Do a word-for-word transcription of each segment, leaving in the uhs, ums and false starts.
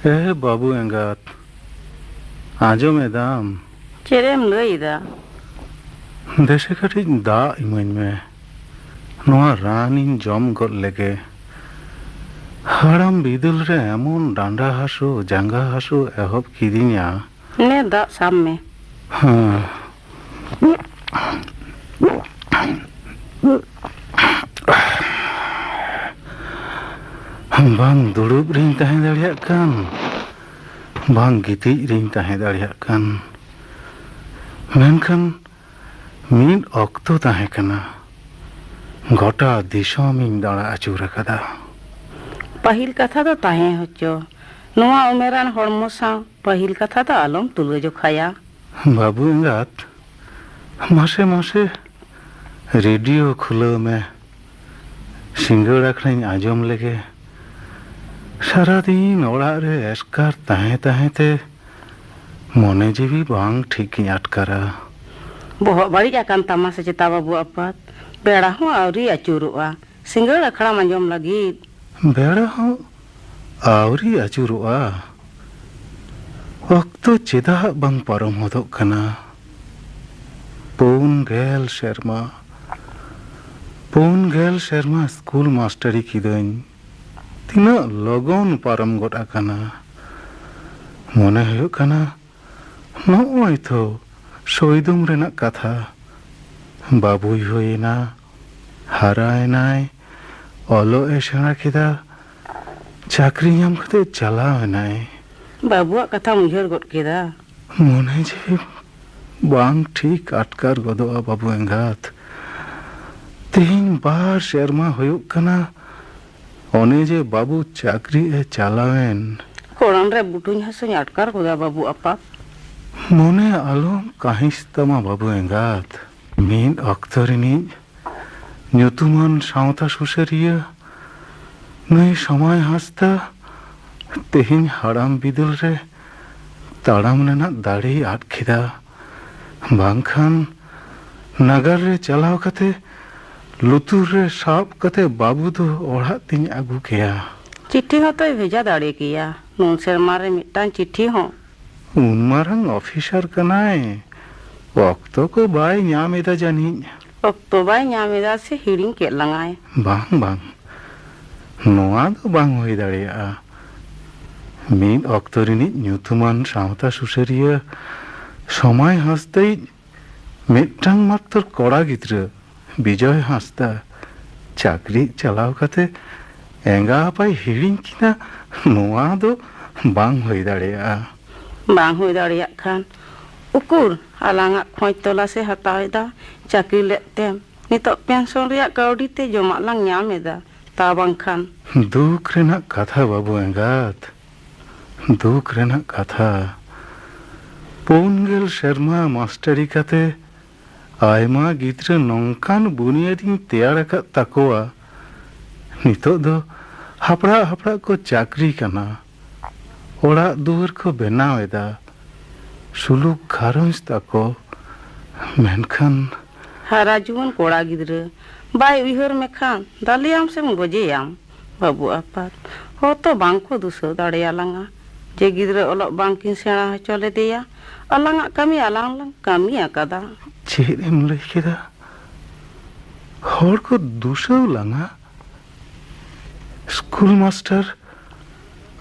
ᱮ ᱵᱟᱹᱵᱩ ᱮᱸᱜᱟᱛ, ᱟᱸᱡᱚᱢ ᱮᱫᱟᱢ? ᱪᱮᱫ ᱮᱢ ᱞᱟᱹᱭ ᱮᱫᱟ? ᱫᱮᱥᱮ ᱠᱟᱹᱴᱤᱡ ᱫᱟᱜ ᱤᱢᱟᱹᱧ ᱢᱮ, ᱱᱚᱣᱟ ᱨᱟᱱᱤᱧ ᱡᱚᱢ ᱜᱚᱫ ᱞᱮᱜᱮ᱾ ᱦᱟᱲᱟᱢ ᱵᱤᱫᱟᱹᱞ ᱨᱮ ᱮᱢᱚᱱ ᱰᱟᱸᱰᱟ ᱦᱟᱹᱥᱩ, ᱡᱟᱸᱜᱟ ᱦᱟᱹᱥᱩ ᱮᱦᱚᱵ ᱠᱤᱫᱤᱧᱟ᱾ ᱱᱮ, ᱫᱟᱜ ᱥᱟᱵ ᱢᱮ᱾ ᱦᱮᱸ᱾ ᱵᱟᱝ ᱫᱩᱲᱩᱵ ᱨᱤᱧ ᱛᱟᱦᱮᱸ ᱫᱟᱲᱮᱭᱟᱜ ᱠᱟᱱ, ᱵᱟᱝ ᱜᱤᱛᱤᱡ ᱨᱤᱧ ᱛᱟᱦᱮᱸ ᱫᱟᱲᱮᱭᱟᱜ ᱠᱟᱱ᱾ ᱢᱮᱱᱠᱷᱟᱱ ᱢᱤᱫ ᱚᱠᱛᱚ ᱛᱟᱦᱮᱸ ᱠᱟᱱᱟ, ᱜᱚᱴᱟ ᱫᱤᱥᱚᱢᱤᱧ ᱫᱟᱬᱟ ᱟᱹᱪᱩᱨ ᱟᱠᱟᱫᱟ᱾ ᱯᱟᱹᱦᱤᱞ ᱠᱟᱛᱷᱟ ᱫᱚ ᱛᱟᱦᱮᱸ ᱦᱚᱪᱚ, ᱱᱚᱣᱟ ᱩᱢᱮᱨᱟᱱ ᱦᱚᱲᱢᱚ ᱥᱟᱶ ᱯᱟᱹᱦᱤᱞ ᱠᱟᱛᱷᱟ ᱫᱚ ᱟᱞᱚᱢ ᱛᱩᱞᱟᱹ ᱡᱚᱠᱷᱟᱭᱟ᱾ ᱵᱟᱹᱵᱩ ᱮᱸᱜᱟᱛ, ᱢᱟᱥᱮ ᱢᱟᱥᱮ ᱨᱮᱰᱤᱭᱳ ᱠᱷᱩᱞᱟᱹᱣ ᱢᱮ, ᱥᱤᱸᱜᱟᱹᱲ ᱟᱠᱷᱲᱟᱧ ᱟᱸᱡᱚᱢ ᱞᱮᱜᱮ᱾ ᱥᱟᱨᱟᱫᱤᱱ ᱚᱲᱟᱜ ᱨᱮ ᱮᱥᱠᱟᱨ ᱛᱟᱦᱮᱸ ᱛᱟᱦᱮᱸ ᱛᱮ ᱢᱚᱱᱮ ᱡᱤᱣᱤ ᱵᱟᱝ ᱴᱷᱤᱠ ᱤᱧ ᱟᱴᱠᱟᱨᱟ᱾ ᱵᱚᱦᱚᱜ ᱵᱟᱹᱲᱤᱡ ᱟᱠᱟᱱ ᱛᱟᱢᱟ ᱥᱮ ᱪᱮᱛᱟ ᱵᱟᱹᱵᱩ ᱟᱯᱟᱛ? ᱵᱮᱲᱟ ᱦᱚᱸ ᱟᱹᱣᱨᱤ ᱟᱹᱪᱩᱨᱚᱜᱼᱟ, ᱥᱤᱸᱜᱟᱹᱲ ᱟᱠᱷᱲᱟᱢ ᱟᱸᱡᱚᱢ ᱞᱟᱹᱜᱤᱫ᱾ ᱵᱮᱲᱟ ᱦᱚᱸ ᱟᱹᱣᱨᱤ ᱟᱹᱪᱩᱨᱚᱜᱼᱟ᱾ ᱚᱠᱛᱚ ᱪᱮᱫᱟᱜ ᱵᱟᱝ ᱯᱟᱨᱚᱢ ᱦᱚᱫᱚᱜ ᱠᱟᱱᱟ? ᱯᱩᱱ ᱜᱮᱞ ᱥᱮᱨᱢᱟ, ᱯᱩᱱ ᱜᱮᱞ ᱥᱮᱨᱢᱟ ᱥᱠᱩᱞ ᱢᱟᱥᱴᱟᱨᱤ ᱠᱤᱫᱟᱹᱧ᱾ ᱛᱤᱱᱟᱹᱜ ᱞᱚᱜᱚᱱ ᱯᱟᱨᱚᱢ ᱜᱚᱫ ᱟᱠᱟᱱᱟ᱾ ᱢᱚᱱᱮ ᱦᱩᱭᱩᱜ ᱠᱟᱱᱟ, ᱱᱚᱜᱼᱚᱭ ᱛᱚ ᱥᱚᱭᱫᱚᱢ ᱨᱮᱱᱟᱜ ᱠᱟᱛᱷᱟ᱾ ᱵᱟᱹᱵᱩᱭ ᱦᱩᱭᱮᱱᱟ, ᱦᱟᱨᱟᱭᱮᱱᱟᱭ, ᱚᱞᱚᱜ ᱮ ᱥᱮᱬᱟ ᱠᱮᱫᱟ, ᱪᱟᱹᱠᱨᱤ ᱧᱟᱢ ᱠᱟᱛᱮ ᱪᱟᱞᱟᱣ ᱮᱱᱟᱭ᱾ ᱵᱟᱹᱵᱩᱣᱟᱜ ᱠᱟᱛᱷᱟᱢ ᱩᱭᱦᱟᱹᱨ ᱜᱚᱫ ᱠᱮᱫᱟ? ᱢᱚᱱᱮ ᱡᱤᱣᱤ ᱵᱟᱝ ᱴᱷᱤᱠ ᱟᱴᱠᱟᱨ ᱜᱚᱫᱚᱜᱼᱟ ᱵᱟᱹᱵᱩ ᱮᱸᱜᱟᱛ᱾ ᱛᱮᱦᱮᱧ ᱵᱟᱨ ᱥᱮᱨᱢᱟ ᱦᱩᱭᱩᱜ ᱠᱟᱱᱟ, ᱚᱱᱮ ᱡᱮ ᱵᱟᱹᱵᱩ ᱪᱟᱹᱠᱨᱤ ᱮ ᱪᱟᱞᱟᱣᱮᱱ᱾ ᱠᱚᱲᱟᱢ ᱨᱮ ᱵᱩᱴᱩᱧ ᱦᱟᱹᱥᱩᱧ ᱟᱴᱠᱟᱨ ᱜᱚᱫᱟ ᱵᱟᱹᱵᱩ ᱟᱯᱟᱛ᱾ ᱢᱚᱱᱮ ᱟᱞᱚᱢ ᱠᱟᱹᱦᱤᱥ ᱛᱟᱢᱟ ᱵᱟᱹᱵᱩ ᱮᱸᱜᱟᱛ᱾ ᱢᱤᱫ ᱚᱠᱛᱚ ᱨᱤᱱᱤᱡ ᱧᱩᱛᱩᱢᱟᱱ ᱥᱟᱶᱛᱟ ᱥᱩᱥᱟᱹᱨᱤᱭᱟᱹ ᱱᱩᱭ ᱥᱚᱢᱟᱭ ᱦᱟᱸᱥᱫᱟ ᱛᱮᱦᱮᱧ ᱦᱟᱲᱟᱢ ᱵᱤᱫᱟᱹᱞ ᱨᱮ ᱛᱟᱲᱟᱢ ᱨᱮᱱᱟᱜ ᱫᱟᱲᱮᱭ ᱟᱫ ᱠᱮᱫᱟ᱾ ᱵᱟᱝᱠᱷᱟᱱ ᱱᱟᱜᱟᱨ ᱨᱮ ᱪᱟᱞᱟᱣ ᱠᱟᱛᱮ ᱞᱩᱛᱩᱨ ᱨᱮ ᱥᱟᱵ ᱠᱟᱛᱮ ᱵᱟᱹᱵᱩ ᱫᱚ ᱚᱲᱟᱜ ᱛᱤᱧ ᱟᱹᱜᱩ ᱠᱮᱭᱟ᱾ ᱪᱤᱴᱷᱤ ᱦᱚᱸᱛᱚᱭ ᱵᱷᱮᱡᱟ ᱫᱟᱲᱮ ᱠᱮᱭᱟ᱾ ᱱᱩᱱ ᱥᱮᱨᱢᱟ ᱨᱮ ᱢᱤᱫᱴᱟᱝ ᱪᱤᱴᱷᱤ ᱦᱚᱸ᱾ ᱩᱱ ᱢᱟᱨᱟᱝ ᱚᱯᱷᱤᱥᱟᱨ ᱠᱟᱱᱟᱭ, ᱚᱠᱛᱚ ᱠᱚ ᱵᱟᱭ ᱧᱟᱢ ᱮᱫᱟ ᱡᱟᱹᱱᱤᱡ᱾ ᱚᱠᱛᱚ ᱵᱟᱭ ᱧᱟᱢ ᱮᱫᱟ ᱥᱮ ᱦᱤᱲᱤᱧ ᱠᱮᱫ ᱞᱟᱝᱟᱭ᱾ ᱵᱟᱝ, ᱵᱟᱝ, ᱱᱚᱣᱟ ᱫᱚ ᱵᱟᱝ ᱦᱩᱭ ᱫᱟᱲᱮᱭᱟᱜᱼᱟ᱾ ᱢᱤᱫ ᱚᱠᱛᱚ ᱨᱤᱱᱤᱡ ᱧᱩᱛᱩᱢᱟᱱ ᱥᱟᱶᱛᱟ ᱥᱩᱥᱟᱹᱨᱤᱭᱟᱹ ᱥᱚᱢᱟᱭ ᱦᱟᱸᱥᱫᱟᱭᱤᱡ ᱢᱤᱫᱴᱟᱝ ᱢᱟᱛᱨᱚ ᱠᱚᱲᱟ ᱜᱤᱫᱽᱨᱟᱹ ᱵᱤᱡᱚᱭ ᱦᱟᱸᱥᱫᱟ ᱪᱟᱹᱠᱨᱤ ᱪᱟᱞᱟᱣ ᱠᱟᱛᱮ ᱮᱸᱜᱟ ᱟᱯᱟᱭ ᱦᱤᱲᱤᱧ ᱠᱤᱱᱟ, ᱱᱚᱣᱟ ᱫᱚ ᱵᱟᱝ ᱦᱩᱭ ᱫᱟᱲᱮᱭᱟᱜᱼᱟ᱾ ᱵᱟᱝ ᱦᱩᱭ ᱫᱟᱲᱮᱭᱟᱜ ᱠᱷᱟᱱ ᱩᱠᱩᱨ ᱟᱞᱟᱝᱟᱜ ᱠᱷᱚᱡᱽ ᱛᱚᱞᱟᱥ ᱮ ᱦᱟᱛᱟᱣ ᱮᱫᱟ? ᱪᱟᱹᱠᱨᱤ ᱞᱮᱫ ᱛᱮᱢ ᱱᱤᱛᱚᱜ ᱯᱮᱱᱥᱚᱱ ᱨᱮᱭᱟᱜ ᱠᱟᱹᱣᱰᱤ ᱛᱮ ᱡᱚᱢᱟᱜ ᱞᱟᱝ ᱧᱟᱢ ᱮᱫᱟ, ᱛᱟ ᱵᱟᱝᱠᱷᱟᱱ᱾ ᱫᱩᱠ ᱨᱮᱱᱟᱜ ᱠᱟᱛᱷᱟ ᱵᱟᱹᱵᱩ ᱮᱸᱜᱟᱛ, ᱫᱩᱠ ᱨᱮᱱᱟᱜ ᱠᱟᱛᱷᱟ᱾ ᱯᱩᱱ ᱜᱮᱞ ᱥᱮᱨᱢᱟ ᱢᱟᱥᱴᱟᱨᱤ ᱠᱟᱛᱮ ᱟᱭᱢᱟ ᱜᱤᱫᱽᱨᱟᱹ ᱱᱚᱝᱠᱟᱱ ᱵᱩᱱᱤᱭᱟᱹᱫᱤᱧ ᱛᱮᱭᱟᱨ ᱟᱠᱟᱫ ᱛᱟᱠᱚᱣᱟ, ᱱᱤᱛᱚᱜ ᱫᱚ ᱦᱟᱯᱲᱟᱜ ᱦᱟᱯᱲᱟᱜ ᱠᱚ ᱪᱟᱹᱠᱨᱤ ᱠᱟᱱᱟ, ᱚᱲᱟᱜ ᱫᱩᱣᱟᱹᱨ ᱠᱚ ᱵᱮᱱᱟᱣ ᱮᱫᱟ, ᱥᱩᱞᱩᱠ ᱜᱷᱟᱨᱚᱸᱡᱽ ᱛᱟᱠᱚ, ᱢᱮᱱᱠᱷᱟᱱ᱾ ᱦᱟᱨᱟ ᱡᱩᱣᱟᱹᱱ ᱠᱚᱲᱟ ᱜᱤᱫᱽᱨᱟᱹ ᱵᱟᱭ ᱩᱭᱦᱟᱹᱨ ᱢᱮᱠᱷᱟᱱ ᱫᱟᱞᱮᱭᱟᱢ ᱥᱮᱢ ᱜᱚᱡᱮᱭᱟᱢ᱾ ᱵᱟᱹᱵᱩ ᱟᱯᱟᱛ ᱦᱚᱸ ᱛᱚ ᱵᱟᱝ ᱠᱚ ᱫᱩᱥᱟᱹᱣ ᱫᱟᱲᱮᱭᱟᱞᱟᱝᱟ ᱡᱮ ᱜᱤᱫᱽᱨᱟᱹ ᱚᱞᱚᱜ ᱵᱟᱝ ᱠᱤᱱ ᱥᱮᱬᱟ ᱦᱚᱪᱚ ᱞᱮᱫᱮᱭᱟ᱾ ᱟᱞᱟᱝᱟᱜ ᱠᱟᱹᱢᱤ ᱟᱞᱟᱝ ᱞᱟᱝ ᱠᱟᱹᱢᱤ ᱟᱠᱟᱫᱟ᱾ ᱪᱮᱫ ᱮᱢ ᱞᱟᱹᱭ ᱠᱮᱫᱟ? ᱦᱚᱲ ᱠᱚ ᱫᱩᱥᱟᱹᱣ ᱞᱟᱝᱟ? ᱥᱠᱩᱞ ᱢᱟᱥᱴᱟᱨ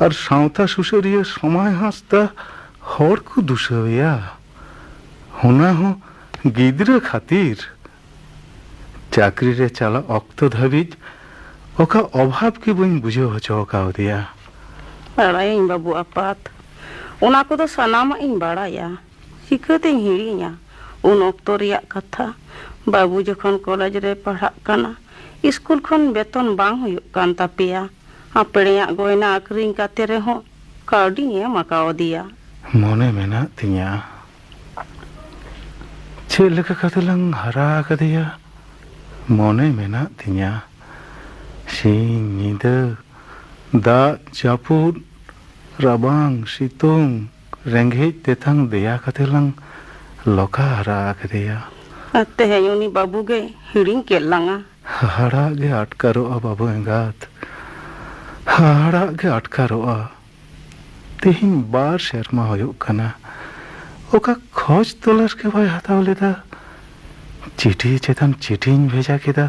ᱟᱨ ᱥᱟᱶᱛᱟ ᱥᱩᱥᱟᱹᱨᱤᱭᱟᱹ ᱥᱚᱢᱟᱭ ᱦᱟᱸᱥᱫᱟ ᱦᱚᱲ ᱠᱚ ᱫᱩᱥᱟᱹᱣᱮᱭᱟ, ᱚᱱᱟ ᱦᱚᱸ ᱜᱤᱫᱽᱨᱟᱹ ᱠᱷᱟᱹᱛᱤᱨ᱾ ᱪᱟᱹᱠᱨᱤ ᱨᱮ ᱪᱟᱞᱟᱜ ᱚᱠᱛᱚ ᱫᱷᱟᱹᱵᱤᱡ ᱚᱠᱟ ᱚᱵᱷᱟᱵᱽ ᱜᱮ ᱵᱟᱹᱧ ᱵᱩᱡᱷᱟᱹᱣ ᱦᱚᱪᱚ ᱠᱟᱣᱫᱮᱭᱟ᱾ ᱵᱟᱲᱟᱭᱟᱹᱧ ᱵᱟᱹᱵᱩ ᱟᱯᱟᱛ, ᱚᱱᱟ ᱠᱚᱫᱚ ᱥᱟᱱᱟᱢᱟᱜ ᱤᱧ ᱵᱟᱲᱟᱭᱟ᱾ ᱪᱤᱠᱟᱹᱛᱤᱧ ᱦᱤᱲᱤᱧᱟ ᱩᱱ ᱚᱠᱛᱚ ᱨᱮᱭᱟᱜ ᱠᱟᱛᱷᱟ? ᱵᱟᱹᱵᱩ ᱡᱚᱠᱷᱚᱱ ᱠᱚᱞᱮᱡᱽ ᱨᱮ ᱯᱟᱲᱦᱟᱜ ᱠᱟᱱᱟ, ᱥᱠᱩᱞ ᱠᱷᱚᱱ ᱵᱮᱛᱚᱱ ᱵᱟᱝ ᱦᱩᱭᱩᱜ ᱠᱟᱱ ᱛᱟᱯᱮᱭᱟ᱾ ᱟᱯᱮᱲᱮᱭᱟᱜ ᱜᱚᱭᱱᱟ ᱟᱹᱠᱷᱨᱤᱧ ᱠᱟᱛᱮ ᱨᱮᱦᱚᱸ ᱠᱟᱹᱣᱰᱤᱧ ᱮᱢ ᱟᱠᱟᱣᱟᱫᱮᱭᱟ᱾ ᱢᱚᱱᱮ ᱢᱮᱱᱟᱜ ᱛᱤᱧᱟ᱾ ᱪᱮᱫ ᱞᱮᱠᱟ ᱠᱟᱛᱮ ᱞᱟᱝ ᱦᱟᱨᱟ ᱟᱠᱟᱫᱮᱭᱟ? ᱢᱚᱱᱮ ᱢᱮᱱᱟᱜ ᱛᱤᱧᱟ᱾ ᱥᱤᱧ ᱧᱤᱫᱟᱹ, ᱫᱟᱜ ᱡᱟᱹᱯᱩᱫ, ᱨᱟᱵᱟᱝ ᱥᱤᱛᱩᱝ, ᱨᱮᱸᱜᱮᱡ ᱛᱮᱛᱟᱝ ᱫᱮᱭᱟ ᱠᱟᱛᱮ ᱞᱟᱝ ᱞᱚᱠᱟ ᱦᱟᱨᱟ ᱟᱠᱟᱫᱮᱭᱟ᱾ ᱟᱨ ᱛᱮᱦᱮᱧ ᱩᱱᱤ ᱵᱟᱹᱵᱩ ᱜᱮ ᱦᱤᱲᱤᱧ ᱠᱮᱫ ᱞᱟᱝᱟ᱾ ᱦᱟᱦᱟᱲᱟᱜ ᱜᱮ ᱟᱴᱠᱟᱨᱚᱜᱼᱟ ᱵᱟᱹᱵᱩ ᱮᱸᱜᱟᱛ, ᱦᱟᱦᱟᱲᱟᱜ ᱜᱮ ᱟᱴᱠᱟᱨᱚᱜᱼᱟ᱾ ᱛᱮᱦᱮᱧ ᱵᱟᱨ ᱥᱮᱨᱢᱟ ᱦᱩᱭᱩᱜ ᱠᱟᱱᱟ᱾ ᱚᱠᱟ ᱠᱷᱚᱡᱽ ᱛᱚᱞᱟᱥ ᱜᱮ ᱵᱟᱭ ᱦᱟᱛᱟᱣ ᱞᱮᱫᱟ᱾ ᱪᱤᱴᱷᱤ ᱪᱮᱛᱟᱱ ᱪᱤᱴᱷᱤᱧ ᱵᱷᱮᱡᱟ ᱠᱮᱫᱟ,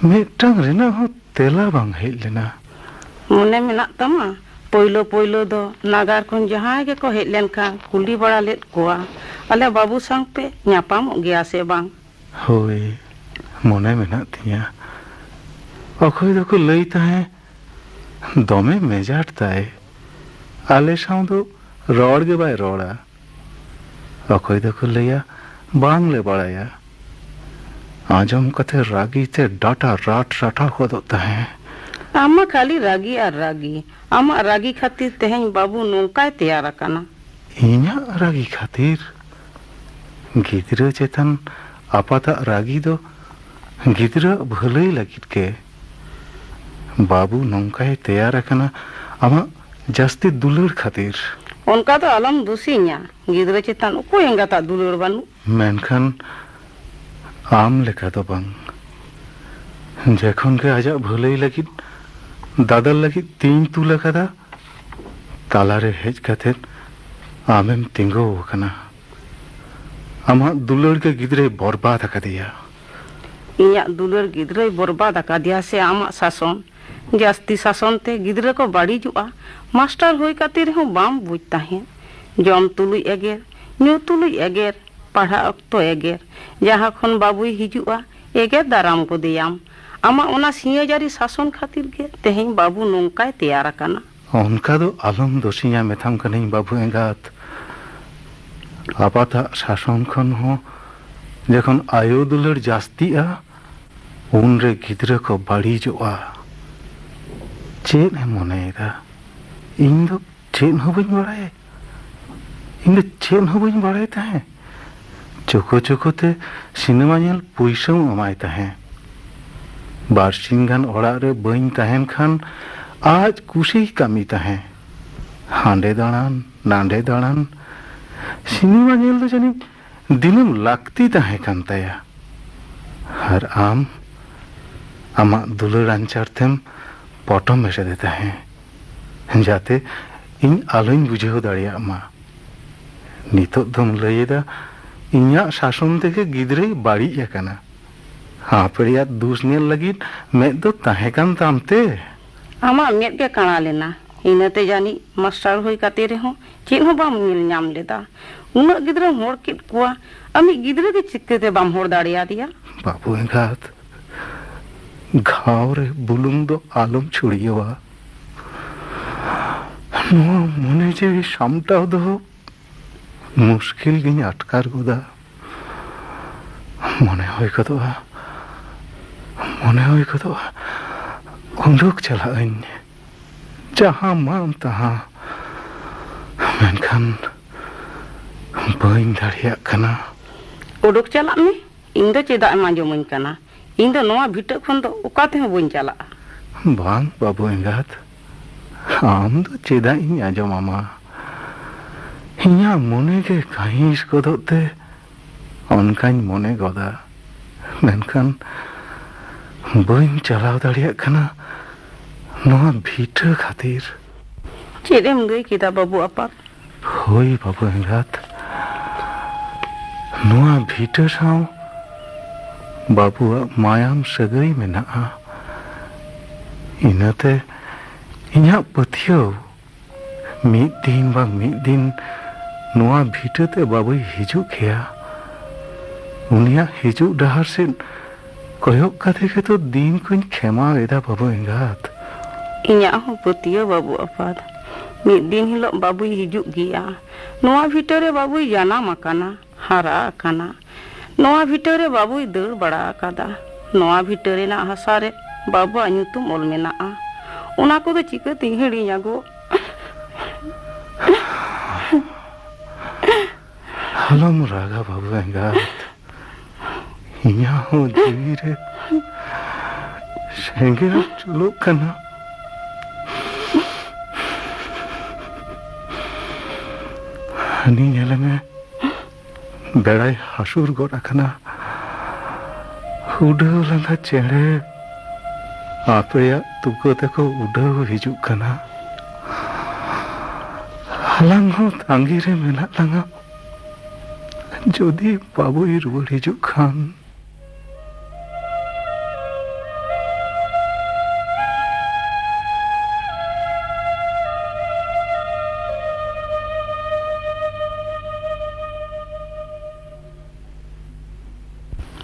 ᱢᱤᱫᱴᱟᱝ ᱨᱮᱱᱟᱜ ᱦᱚᱸ ᱛᱮᱞᱟ ᱵᱟᱝ ᱦᱮᱡ ᱞᱮᱱᱟ᱾ ᱢᱚᱱᱮ ᱢᱮᱱᱟᱜ ᱛᱟᱢᱟ? ᱯᱳᱭᱞᱳ ᱯᱳᱭᱞᱳ ᱫᱚ ᱱᱟᱜᱟᱨ ᱠᱷᱚᱱ ᱡᱟᱦᱟᱸᱭ ᱜᱮᱠᱚ ᱦᱮᱡ ᱞᱮᱱᱠᱷᱟᱱ ᱠᱩᱞᱤ ᱵᱟᱲᱟ ᱞᱮᱫ ᱠᱚᱣᱟ, ᱟᱞᱮ ᱵᱟᱹᱵᱩ ᱥᱟᱶᱯᱮ ᱧᱟᱯᱟᱢᱚᱜ ᱜᱮᱭᱟ ᱥᱮ ᱵᱟᱝ? ᱦᱳᱭ, ᱢᱚᱱᱮ ᱢᱮᱱᱟᱜ ᱛᱤᱧᱟ᱾ ᱚᱠᱚᱭ ᱫᱚᱠᱚ ᱞᱟᱹᱭ ᱛᱟᱦᱮᱸ, ᱫᱚᱢᱮ ᱢᱮᱡᱟᱴ ᱛᱟᱭ, ᱟᱞᱮ ᱥᱟᱶ ᱫᱚ ᱨᱚᱲ ᱜᱮ ᱵᱟᱭ ᱨᱚᱲᱟ᱾ ᱚᱠᱚᱭ ᱫᱚᱠᱚ ᱞᱟᱹᱭᱟ, ᱵᱟᱝᱞᱮ ᱵᱟᱲᱟᱭᱟ᱾ ᱟᱸᱡᱚᱢ ᱠᱟᱛᱮ ᱨᱟᱹᱜᱤ ᱛᱮ ᱰᱟᱴᱟ ᱨᱟᱴ ᱨᱟᱴᱟ ᱜᱚᱫᱚᱜ ᱛᱟᱦᱮᱸ᱾ ᱟᱢ ᱢᱟ ᱠᱷᱟᱹᱞᱤ ᱨᱟᱹᱜᱤ ᱟᱨ ᱨᱟᱹᱜᱤ᱾ ᱟᱢᱟᱜ ᱨᱟᱹᱜᱤ ᱠᱷᱟᱹᱛᱤᱨ ᱛᱮᱦᱮᱧ ᱵᱟᱹᱵᱩ ᱱᱚᱝᱠᱟᱭ ᱛᱮᱭᱟᱨ ᱟᱠᱟᱱᱟ᱾ ᱤᱧᱟᱹᱜ ᱨᱟᱹᱜᱤ ᱠᱷᱟᱹᱛᱤᱨ? ᱜᱤᱫᱽᱨᱟᱹ ᱪᱮᱛᱟᱱ ᱟᱯᱟᱛᱟᱜ ᱨᱟᱹᱜᱤ ᱫᱚ ᱜᱤᱫᱽᱨᱟᱹᱣᱟᱜ ᱵᱷᱟᱹᱞᱟᱹᱭ ᱞᱟᱹᱜᱤᱫ ᱜᱮ᱾ ᱵᱟᱹᱵᱩ ᱱᱚᱝᱠᱟᱭ ᱛᱮᱭᱟᱨ ᱟᱠᱟᱱᱟ ᱟᱢᱟᱜ ᱡᱟᱹᱥᱛᱤ ᱫᱩᱞᱟᱹᱲ ᱠᱷᱟᱹᱛᱤᱨ᱾ ᱚᱱᱠᱟ ᱫᱚ ᱟᱞᱚᱢ ᱫᱩᱥᱤᱧᱟ᱾ ᱜᱤᱫᱽᱨᱟᱹ ᱪᱮᱛᱟᱱ ᱚᱠᱚᱭ ᱮᱸᱜᱟᱛᱟᱜ ᱫᱩᱞᱟᱹᱲ ᱵᱟᱹᱱᱩᱜ? ᱢᱮᱱᱠᱷᱟᱱ ᱟᱢ ᱞᱮᱠᱟ ᱫᱚ ᱵᱟᱝ᱾ ᱡᱚᱠᱷᱚᱱ ᱜᱮ ᱟᱡᱟᱜ ᱵᱷᱟᱹᱞᱟᱹᱭ ᱞᱟᱹᱜᱤᱫ, ᱫᱟᱫᱟᱞ ᱞᱟᱹᱜᱤᱫ ᱛᱤᱧ ᱛᱩᱞ ᱟᱠᱟᱫᱟ, ᱛᱟᱞᱟᱨᱮ ᱦᱮᱡ ᱠᱟᱛᱮ ᱟᱢᱮᱢ ᱛᱤᱸᱜᱩ ᱟᱠᱟᱱᱟ᱾ ᱟᱢᱟᱜ ᱫᱩᱞᱟᱹᱲ ᱜᱮ ᱜᱤᱫᱽᱨᱟᱹᱭ ᱵᱚᱨᱵᱟᱫ ᱟᱠᱟᱫᱮᱭᱟ᱾ ᱤᱧᱟᱜ ᱫᱩᱞᱟᱹᱲ ᱜᱤᱫᱽᱨᱟᱹᱭ ᱵᱚᱨᱵᱟᱫ ᱟᱠᱟᱫᱮᱭᱟ ᱥᱮ ᱟᱢᱟᱜ ᱥᱟᱥᱚᱱ? ᱡᱟᱹᱥᱛᱤ ᱥᱟᱥᱚᱱ ᱛᱮ ᱜᱤᱫᱽᱨᱟᱹ ᱠᱚ ᱵᱟᱹᱲᱤᱡᱚᱜᱼᱟ᱾ ᱢᱟᱥᱴᱟᱨ ᱦᱩᱭ ᱠᱟᱛᱮ ᱨᱮᱦᱚᱸ ᱵᱟᱢ ᱵᱩᱡᱽ ᱛᱟᱦᱮᱸᱫ᱾ ᱡᱚᱢ ᱛᱩᱞᱩᱡ ᱮᱜᱮᱨ, ᱧᱩ ᱛᱩᱞᱩᱡ ᱮᱜᱮᱨ, ᱯᱟᱲᱦᱟᱜ ᱚᱠᱛᱚ ᱮᱜᱮᱨ᱾ ᱡᱟᱦᱟᱸ ᱠᱷᱚᱱ ᱵᱟᱹᱵᱩᱭ ᱦᱤᱡᱩᱜᱼᱟ, ᱮᱜᱮᱨ ᱫᱟᱨᱟᱢ ᱜᱚᱫᱮᱭᱟᱢ᱾ ᱟᱢᱟᱜ ᱚᱱᱟ ᱥᱤᱧᱟᱹᱡᱟᱹᱨᱤ ᱥᱟᱥᱚᱱ ᱠᱷᱟᱹᱛᱤᱨ ᱜᱮ ᱛᱮᱦᱮᱧ ᱵᱟᱹᱵᱩ ᱱᱚᱝᱠᱟᱭ ᱛᱮᱭᱟᱨ ᱟᱠᱟᱱᱟ᱾ ᱚᱱᱠᱟ ᱫᱚ ᱟᱞᱚᱢ ᱫᱳᱥᱤᱧᱟ, ᱢᱮᱛᱟᱢ ᱠᱟᱹᱱᱟᱹᱧ ᱵᱟᱹᱵᱩ ᱮᱸᱜᱟᱛ᱾ ᱟᱯᱟᱛᱟᱜ ᱥᱟᱥᱚᱱ ᱠᱷᱚᱱ ᱦᱚᱸ ᱡᱚᱠᱷᱚᱱ ᱟᱭᱳ ᱫᱩᱞᱟᱹᱲ ᱡᱟᱹᱥᱛᱤᱜᱼᱟ, ᱩᱱᱨᱮ ᱜᱤᱫᱽᱨᱟᱹ ᱠᱚ ᱵᱟᱹᱲᱤᱡᱚᱜᱼᱟ᱾ ᱪᱮᱫ ᱮᱢ ᱢᱚᱱᱮᱭᱮᱫᱟ? ᱤᱧ ᱫᱚ ᱪᱮᱫ ᱦᱚᱸ ᱵᱟᱹᱧ ᱵᱟᱲᱟᱭᱟ᱾ ᱤᱧ ᱫᱚ ᱪᱮᱫ ᱦᱚᱸ ᱵᱟᱹᱧ ᱵᱟᱲᱟᱭ ᱛᱟᱦᱮᱸ᱾ ᱪᱳᱠᱳ ᱪᱳᱠᱳ ᱛᱮ ᱥᱤᱱᱮᱢᱟ ᱧᱮᱞ ᱯᱩᱭᱥᱟᱹᱢ ᱮᱢᱟᱭ ᱛᱟᱦᱮᱸ᱾ ᱵᱟᱨᱥᱤᱧ ᱜᱟᱱ ᱚᱲᱟᱜ ᱨᱮ ᱵᱟᱹᱧ ᱛᱟᱦᱮᱱ ᱠᱷᱟᱱ ᱟᱡ ᱠᱩᱥᱤᱭ ᱠᱟᱹᱢᱤ ᱛᱟᱦᱮᱸ᱾ ᱦᱟᱸᱰᱮ ᱫᱟᱬᱟᱱ, ᱱᱟᱸᱰᱮ ᱫᱟᱬᱟᱱ᱾ ᱥᱤᱱᱮᱢᱟ ᱧᱮᱞ ᱫᱚ ᱡᱟᱹᱱᱤᱡ ᱫᱤᱱᱟᱹᱢ ᱞᱟᱹᱠᱛᱤ ᱛᱟᱦᱮᱸ ᱠᱟᱱ ᱛᱟᱭᱟ᱾ ᱟᱨ ᱟᱢ ᱟᱢᱟᱜ ᱫᱩᱞᱟᱹᱲ ᱟᱧᱪᱟᱨ ᱛᱮᱢ ᱯᱚᱴᱚᱢ ᱮᱥᱮᱫᱮ ᱛᱟᱦᱮᱸ, ᱡᱟᱛᱮ ᱤᱧ ᱟᱞᱚᱧ ᱵᱩᱡᱷᱟᱹᱣ ᱫᱟᱲᱮᱭᱟᱜ ᱢᱟ᱾ ᱱᱤᱛᱚᱜ ᱫᱚᱢ ᱞᱟᱹᱭ ᱮᱫᱟ ᱤᱧᱟᱜ ᱥᱟᱥᱚᱱ ᱛᱮᱜᱮ ᱜᱤᱫᱽᱨᱟᱹᱭ ᱵᱟᱹᱲᱤᱡ ᱟᱠᱟᱱᱟ᱾ ᱟᱯᱲᱮᱭᱟᱜ ᱫᱩᱥ ᱧᱮᱞ ᱞᱟᱹᱜᱤᱫ ᱢᱮᱫ ᱫᱚ ᱛᱟᱦᱮᱸ ᱠᱟᱱ ᱛᱟᱢ ᱛᱮ? ᱟᱢᱟᱜ ᱢᱮᱫ ᱜᱮ ᱠᱟᱬᱟ ᱞᱮᱱᱟ, ᱤᱱᱟᱹᱛᱮ ᱡᱟᱹᱱᱤᱡ ᱢᱟᱥᱴᱟᱨ ᱦᱩᱭ ᱠᱟᱛᱮ ᱨᱮᱦᱚᱸ ᱪᱮᱫ ᱦᱚᱸ ᱵᱟᱢ ᱧᱮᱞ ᱧᱟᱢ ᱞᱮᱫᱟ᱾ ᱩᱱᱟᱹᱜ ᱜᱤᱫᱽᱨᱟᱹᱢ ᱦᱚᱲ ᱠᱮᱫ ᱠᱚᱣᱟ, ᱟᱢᱤᱡ ᱜᱤᱫᱽᱨᱟᱹ ᱜᱮ ᱪᱤᱠᱟᱹᱛᱮ ᱵᱟᱢ ᱦᱚᱲ ᱫᱟᱲᱮᱭᱟᱫᱮᱭᱟ? ᱵᱟᱹᱵᱩ ᱮᱸᱜᱟᱛ, ᱜᱷᱟᱣ ᱨᱮ ᱵᱩᱞᱩᱝ ᱫᱚ ᱟᱞᱚᱢ ᱪᱷᱩᱲᱭᱟᱹᱣᱟ᱾ ᱱᱚᱣᱟ ᱢᱚᱱᱮ ᱡᱤᱣᱤ ᱥᱟᱢᱴᱟᱣ ᱫᱚ ᱢᱩᱥᱠᱤᱞ ᱜᱤᱧ ᱟᱴᱠᱟᱨ ᱜᱚᱫᱟ᱾ ᱢᱚᱱᱮ ᱦᱩᱭ ᱜᱚᱫᱚᱜᱼᱟ, ᱢᱚᱱᱮ ᱦᱩᱭ ᱜᱚᱫᱚᱜᱼᱟ, ᱩᱰᱩᱠ ᱪᱟᱞᱟᱜ ᱟᱹᱧ, ᱡᱟᱦᱟᱸ ᱢᱟᱱ ᱛᱟᱦᱟᱸ, ᱢᱮᱱᱠᱷᱟᱱ ᱵᱟᱹᱧ ᱫᱟᱲᱮᱭᱟᱜ ᱠᱟᱱᱟ᱾ ᱩᱰᱩᱠ ᱪᱟᱞᱟᱜ ᱢᱮ, ᱤᱧ ᱫᱚ ᱪᱮᱫᱟᱜ ᱮᱢ ᱟᱸᱡᱚᱢᱟᱹᱧ ᱠᱟᱱᱟ? ᱤᱧ ᱫᱚ ᱱᱚᱣᱟ ᱵᱷᱤᱴᱟᱹ ᱠᱷᱚᱱ ᱫᱚ ᱚᱠᱟ ᱛᱮᱦᱚᱸ ᱵᱟᱹᱧ ᱪᱟᱞᱟᱜᱼᱟ᱾ ᱵᱟᱝ ᱵᱟᱹᱵᱩ ᱮᱸᱜᱟᱛ, ᱟᱢ ᱫᱚ ᱪᱮᱫᱟᱜ ᱤᱧ ᱟᱸᱡᱚᱢᱟᱢᱟ? ᱤᱧᱟᱹᱜ ᱢᱚᱱᱮ ᱜᱮ ᱠᱟᱹᱦᱤᱥ ᱜᱚᱫᱚᱜ ᱛᱮ ᱚᱱᱠᱟᱧ ᱢᱚᱱᱮ ᱜᱚᱫᱟ, ᱢᱮᱱᱠᱷᱟᱱ ᱵᱟᱹᱧ ᱪᱟᱞᱟᱣ ᱫᱟᱲᱮᱭᱟᱜ ᱠᱟᱱᱟ ᱱᱚᱣᱟ ᱵᱷᱤᱴᱟᱹ ᱠᱷᱟᱹᱛᱤᱨ᱾ ᱪᱮᱫ ᱮᱢ ᱞᱟᱹᱭ ᱠᱮᱫᱟ ᱵᱟᱹᱵᱩ ᱟᱯᱟᱛ? ᱦᱳᱭ ᱵᱟᱹᱵᱩ ᱮᱸᱜᱟᱛ, ᱱᱚᱣᱟ ᱵᱷᱤᱴᱟᱹ ᱥᱟᱶ ᱵᱟᱹᱵᱩᱣᱟᱜ ᱢᱟᱭᱟᱢ ᱥᱟᱹᱜᱟᱹᱭ ᱢᱮᱱᱟᱜᱼᱟ᱾ ᱤᱱᱟᱹᱛᱮ ᱤᱧᱟᱹᱜ ᱯᱟᱹᱛᱭᱟᱹᱣ, ᱢᱤᱫ ᱫᱤᱱ ᱵᱟᱝ ᱢᱤᱫ ᱫᱤᱱ ᱱᱚᱣᱟ ᱵᱷᱤᱴᱟᱹᱛᱮ ᱵᱟᱹᱵᱩᱭ ᱦᱤᱡᱩᱜ ᱜᱮᱭᱟ᱾ ᱩᱱᱤᱭᱟᱜ ᱦᱤᱡᱩᱜ ᱰᱟᱦᱟᱨ ᱥᱮᱫ ᱠᱚᱭᱚᱜ ᱠᱟᱛᱮ ᱜᱮᱛᱚ ᱫᱤᱱ ᱠᱚᱧ ᱠᱷᱮᱢᱟᱣ ᱮᱫᱟ ᱵᱟᱹᱵᱩ ᱮᱸᱜᱟᱛ᱾ ᱤᱧᱟᱹᱜ ᱦᱚᱸ ᱯᱟᱹᱛᱭᱟᱹᱣ ᱵᱟᱹᱵᱩ ᱟᱯᱟᱛ, ᱢᱤᱫ ᱫᱤᱱ ᱦᱤᱞᱳᱜ ᱵᱟᱹᱵᱩᱭ ᱦᱤᱡᱩᱜ ᱜᱮᱭᱟ᱾ ᱱᱚᱣᱟ ᱵᱷᱤᱴᱟᱹᱨᱮ ᱵᱟᱹᱵᱩᱭ ᱡᱟᱱᱟᱢ ᱟᱠᱟᱱᱟ, ᱦᱟᱨᱟ ᱟᱠᱟᱱᱟ᱾ ᱱᱚᱣᱟ ᱵᱷᱤᱴᱟᱹᱨᱮ ᱵᱟᱹᱵᱩᱭ ᱫᱟᱹᱲ ᱵᱟᱲᱟ ᱟᱠᱟᱫᱟ᱾ ᱱᱚᱣᱟ ᱵᱷᱤᱴᱟᱹ ᱨᱮᱱᱟᱜ ᱦᱟᱥᱟ ᱨᱮ ᱵᱟᱹᱵᱩᱣᱟᱜ ᱧᱩᱛᱩᱢ ᱚᱞ ᱢᱮᱱᱟᱜᱼᱟ᱾ ᱚᱱᱟ ᱠᱚᱫᱚ ᱪᱤᱠᱟᱹᱛᱤᱧ ᱦᱤᱲᱤᱧᱟ ᱜᱚ? ᱟᱞᱚᱢ ᱨᱟᱜᱟ ᱵᱟᱹᱵᱩ ᱮᱸᱜᱟᱛ, ᱤᱧᱟᱹᱜ ᱦᱚᱸ ᱡᱤᱣᱤ ᱨᱮ ᱥᱮᱸᱜᱮᱞ ᱡᱩᱞᱩᱜ ᱠᱟᱱᱟ᱾ ᱦᱟᱹᱱᱤ ᱧᱮᱞᱮ ᱢᱮ, ᱵᱮᱲᱟᱭ ᱦᱟᱹᱥᱩᱨ ᱜᱚᱫ ᱟᱠᱟᱱᱟ᱾ ᱩᱰᱟᱹᱣ ᱞᱟᱸᱜᱟ ᱪᱮᱬᱮ ᱟᱯᱮᱭᱟᱜ ᱛᱩᱠᱟᱹ ᱛᱮᱠᱚ ᱩᱰᱟᱹᱣ ᱦᱤᱡᱩᱜ ᱠᱟᱱᱟ᱾ ᱟᱞᱟᱝ ᱦᱚᱸ ᱛᱟᱺᱜᱤ ᱨᱮ ᱢᱮᱱᱟᱜ ᱞᱟᱝᱟ᱾ ᱡᱩᱫᱤ ᱵᱟᱹᱵᱩᱭ ᱨᱩᱣᱟᱹᱲ ᱦᱤᱡᱩᱜ ᱠᱷᱟᱱ᱾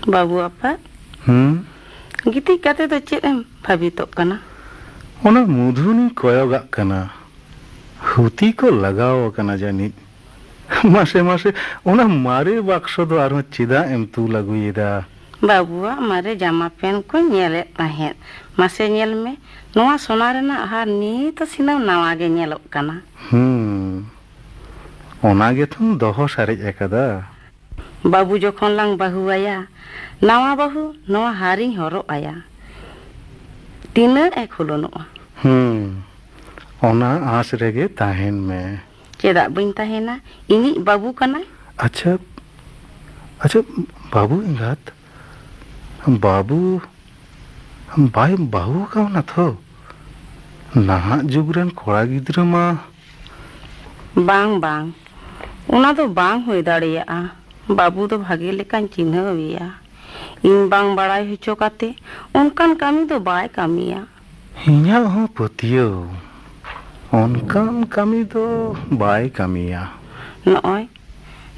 ᱵᱟᱹᱵᱩ ᱟᱯᱟ, ᱦᱩᱸ? ᱜᱤᱛᱤᱡ ᱠᱟᱛᱮ ᱫᱚ ᱪᱮᱫ ᱮᱢ ᱵᱷᱟᱵᱤᱛᱚᱜ ᱠᱟᱱᱟ? ᱚᱱᱟ ᱢᱩᱫᱷᱩᱱᱤᱧ ᱠᱚᱭᱚᱜᱟᱜ ᱠᱟᱱᱟ᱾ ᱦᱩᱛᱤ ᱠᱚ ᱞᱟᱜᱟᱣ ᱟᱠᱟᱱᱟ ᱡᱟᱹᱱᱤᱡ᱾ ᱢᱟᱥᱮ, ᱢᱟᱥᱮ, ᱚᱱᱟ ᱢᱟᱨᱮ ᱵᱟᱠᱥᱚ ᱫᱚ ᱟᱨᱦᱚᱸ ᱪᱮᱫᱟᱜ ᱮᱢ ᱛᱩᱞ ᱟᱹᱜᱩᱭᱮᱫᱟ? ᱵᱟᱹᱵᱩᱣᱟᱜ ᱢᱟᱨᱮ ᱡᱟᱢᱟ ᱯᱮᱱ ᱠᱚᱧ ᱧᱮᱞᱮᱫ ᱛᱟᱦᱮᱸᱫ᱾ ᱢᱟᱥᱮ ᱧᱮᱞ ᱢᱮ, ᱱᱚᱣᱟ ᱥᱚᱱᱟ ᱨᱮᱱᱟᱜ ᱦᱟᱨ ᱱᱤᱛ ᱦᱚᱸ ᱥᱤᱱᱟᱹᱢ ᱱᱟᱣᱟ ᱜᱮ ᱧᱮᱞᱚᱜ ᱠᱟᱱᱟ᱾ ᱦᱩᱸ, ᱚᱱᱟ ᱜᱮᱛᱚᱢ ᱫᱚᱦᱚ ᱥᱟᱨᱮᱡ ᱟᱠᱟᱫᱟ᱾ ᱵᱟᱹᱵᱩ ᱡᱚᱠᱷᱚᱱ ᱞᱟᱝ ᱵᱟᱹᱦᱩ ᱟᱭᱟ, ᱱᱟᱣᱟ ᱵᱟᱹᱦᱩ ᱱᱚᱣᱟ ᱦᱟᱨᱤᱧ ᱦᱚᱨᱚᱜ ᱟᱭᱟ᱾ ᱛᱤᱱᱟᱹᱜ ᱮ ᱠᱷᱩᱞᱟᱹᱱᱚᱜᱼᱟ᱾ ᱦᱩᱸ, ᱚᱱᱟ ᱟᱸᱥ ᱨᱮᱜᱮ ᱛᱟᱦᱮᱱ ᱢᱮ᱾ ᱪᱮᱫᱟᱜ ᱵᱟᱹᱧ ᱛᱟᱦᱮᱱᱟ? ᱤᱧᱤᱡ ᱵᱟᱹᱵᱩ ᱠᱟᱱᱟᱭ᱾ ᱟᱪᱪᱷᱟ, ᱟᱪᱪᱷᱟ, ᱵᱟᱹᱵᱩ ᱮᱸᱜᱟᱛ, ᱵᱟᱹᱵᱩ ᱵᱟᱭ ᱵᱟᱹᱦᱩ ᱟᱠᱟᱣᱱᱟ ᱛᱷᱚ? ᱱᱟᱦᱟᱜ ᱡᱩᱜᱽ ᱨᱮᱱ ᱠᱚᱲᱟ ᱜᱤᱫᱽᱨᱟᱹ ᱢᱟ᱾ ᱵᱟᱝ, ᱵᱟᱝ, ᱚᱱᱟ ᱫᱚ ᱵᱟᱝ ᱦᱩᱭ ᱫᱟᱲᱮᱭᱟᱜᱼᱟ᱾ ᱵᱟᱹᱵᱩ ᱫᱚ ᱵᱷᱟᱜᱮ ᱞᱮᱠᱟᱧ ᱪᱤᱱᱦᱟᱹᱣ ᱮᱭᱟ᱾ ᱤᱧ ᱵᱟᱝ ᱵᱟᱲᱟᱭ ᱦᱚᱪᱚ ᱠᱟᱛᱮ ᱚᱱᱠᱟᱱ ᱠᱟᱹᱢᱤ ᱫᱚ ᱵᱟᱭ ᱠᱟᱹᱢᱤᱭᱟ᱾ ᱤᱧᱟᱹᱜ ᱦᱚᱸ ᱯᱟᱹᱛᱭᱟᱹᱣ, ᱚᱱᱠᱟᱱ ᱠᱟᱹᱢᱤ ᱫᱚ ᱵᱟᱭ ᱠᱟᱹᱢᱤᱭᱟ᱾ ᱱᱚᱜᱼᱚᱭ,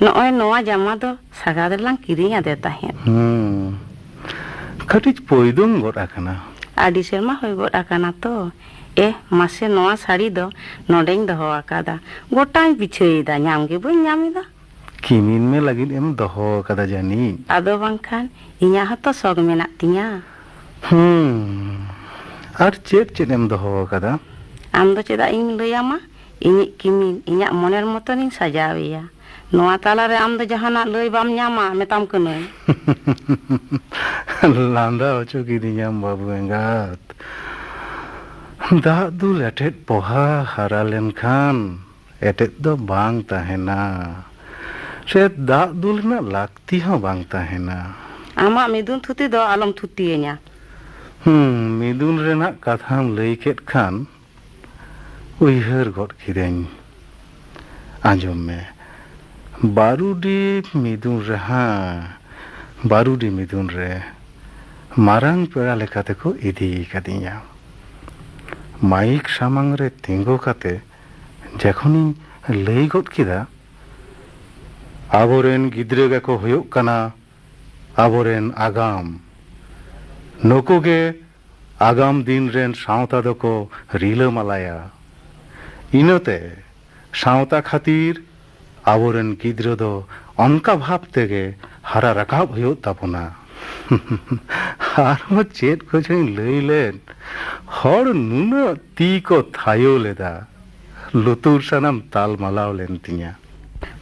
ᱱᱚᱜᱼᱚᱭ ᱱᱚᱣᱟ ᱡᱟᱢᱟ ᱫᱚ ᱥᱟᱜᱟᱫ ᱨᱮᱞᱟᱝ ᱠᱤᱨᱤᱧ ᱟᱫᱮ ᱛᱟᱦᱮᱸᱫ᱾ ᱦᱩᱸ, ᱠᱟᱹᱴᱤᱡ ᱯᱚᱭᱫᱚᱝ ᱜᱚᱫ ᱟᱠᱟᱱᱟ᱾ ᱟᱹᱰᱤ ᱥᱮᱨᱢᱟ ᱦᱩᱭ ᱜᱚᱫ ᱟᱠᱟᱱᱟ ᱛᱚ᱾ ᱮᱦ, ᱢᱟᱥᱮ, ᱱᱚᱣᱟ ᱥᱟᱹᱲᱤ ᱫᱚ ᱱᱚᱰᱮᱧ ᱫᱚᱦᱚ ᱟᱠᱟᱫᱟ᱾ ᱜᱚᱴᱟᱧ ᱵᱤᱪᱷᱟᱹᱭᱮᱫᱟ, ᱧᱟᱢ ᱜᱮ ᱵᱟᱹᱧ ᱧᱟᱢ ᱮᱫᱟ᱾ ᱠᱤᱢᱤᱱ ᱢᱮ ᱞᱟᱹᱜᱤᱫ ᱮᱢ ᱫᱚᱦᱚ ᱟᱠᱟᱫᱟ ᱡᱟᱹᱱᱤᱡ? ᱟᱫᱚ ᱵᱟᱝᱠᱷᱟᱱ, ᱤᱧᱟᱹᱜ ᱦᱚᱸᱛᱚ ᱥᱚᱠ ᱢᱮᱱᱟᱜ ᱛᱤᱧᱟ᱾ ᱦᱩᱸ, ᱟᱨ ᱪᱮᱫ ᱪᱮᱫ ᱮᱢ ᱫᱚᱦᱚ ᱟᱠᱟᱫᱟ? ᱟᱢ ᱫᱚ ᱪᱮᱫᱟᱜ ᱤᱧ ᱞᱟᱹᱭᱟᱢᱟ? ᱤᱧᱤᱡ ᱠᱤᱢᱤᱱ, ᱤᱧᱟᱹᱜ ᱢᱚᱱᱮᱨ ᱢᱚᱛᱚᱱᱤᱧ ᱥᱟᱡᱟᱣ ᱮᱭᱟ᱾ ᱱᱚᱣᱟ ᱛᱟᱞᱟᱨᱮ ᱟᱢ ᱫᱚ ᱡᱟᱦᱟᱱᱟᱜ ᱞᱟᱹᱭ ᱵᱟᱢ ᱧᱟᱢᱟ, ᱢᱮᱛᱟᱢ ᱠᱟᱹᱱᱟᱹᱧ᱾ ᱞᱟᱸᱫᱟ ᱦᱚᱪᱚ ᱠᱤᱫᱤᱧᱟᱢ, ᱵᱟᱹᱵᱩ ᱮᱸᱜᱟᱛ᱾ ᱫᱟᱜ ᱫᱩᱞ ᱮᱴᱮᱫ ᱯᱚᱦᱟ ᱦᱟᱨᱟ ᱞᱮᱱᱠᱷᱟᱱ ᱮᱴᱮᱫ ᱫᱚ ᱵᱟᱝ ᱛᱟᱦᱮᱱᱟ᱾ ᱥᱮ ᱫᱟᱜ ᱫᱩᱞ ᱨᱮᱱᱟᱜ ᱞᱟᱹᱠᱛᱤ ᱦᱚᱸ ᱵᱟᱝ ᱛᱟᱦᱮᱱᱟ᱾ ᱟᱢᱟᱜ ᱢᱤᱫᱩᱱ ᱛᱷᱩᱛᱤ ᱫᱚ ᱟᱞᱚᱢ ᱛᱷᱩᱛᱤᱭᱟᱹᱧᱟ᱾ ᱦᱩᱸ, ᱢᱤᱫᱩᱱ ᱨᱮᱱᱟᱜ ᱠᱟᱛᱷᱟᱢ ᱞᱟᱹᱭ ᱠᱮᱫ ᱠᱷᱟᱱ ᱩᱭᱦᱟᱹᱨ ᱜᱚᱫ ᱠᱤᱫᱟᱹᱧ᱾ ᱟᱸᱡᱚᱢ ᱢᱮ, ᱵᱟᱹᱨᱩᱰᱤ ᱢᱤᱫᱩᱱ ᱨᱮ, ᱦᱮᱸ, ᱵᱟᱹᱨᱩᱰᱤ ᱢᱤᱫᱩᱱ ᱨᱮ ᱢᱟᱨᱟᱝ ᱯᱮᱲᱟ ᱞᱮᱠᱟ ᱛᱮᱠᱚ ᱤᱫᱤ ᱠᱟᱫᱤᱧᱟ᱾ ᱢᱟᱭᱤᱠ ᱥᱟᱢᱟᱝ ᱨᱮ ᱛᱤᱸᱜᱩ ᱠᱟᱛᱮ ᱡᱚᱠᱷᱚᱱᱤᱧ ᱞᱟᱹᱭ ᱜᱚᱫ ᱠᱮᱫᱟ, ᱟᱵᱚᱨᱮᱱ ᱜᱤᱫᱽᱨᱟᱹ ᱜᱮᱠᱚ ᱦᱩᱭᱩᱜ ᱠᱟᱱᱟ ᱟᱵᱚᱨᱮᱱ ᱟᱜᱟᱢ᱾ ᱱᱩᱠᱩ ᱜᱮ ᱟᱜᱟᱢ ᱫᱤᱱ ᱨᱮᱱ ᱥᱟᱶᱛᱟ ᱫᱚᱠᱚ ᱨᱤᱞᱟᱹᱢᱟᱞᱟᱭᱟ᱾ ᱤᱱᱟᱹᱛᱮ ᱥᱟᱶᱛᱟ ᱠᱷᱟᱹᱛᱤᱨ ᱟᱵᱚᱨᱮᱱ ᱜᱤᱫᱽᱨᱟᱹ ᱫᱚ ᱚᱱᱠᱟ ᱵᱷᱟᱵᱽ ᱛᱮᱜᱮ ᱦᱟᱨᱟ ᱨᱟᱠᱟᱵ ᱦᱩᱭᱩᱜ ᱛᱟᱵᱚᱱᱟ᱾ ᱟᱨᱦᱚᱸ ᱪᱮᱫ ᱠᱚᱪᱚᱧ ᱞᱟᱹᱭ ᱞᱮᱫ, ᱦᱚᱲ ᱱᱩᱱᱟᱹᱜ ᱛᱤ ᱠᱚ ᱛᱷᱟᱭᱚ ᱞᱮᱫᱟ, ᱞᱩᱛᱩᱨ ᱥᱟᱱᱟᱢ ᱛᱟᱞ ᱢᱟᱞᱟᱣ ᱞᱮᱱ ᱛᱤᱧᱟ᱾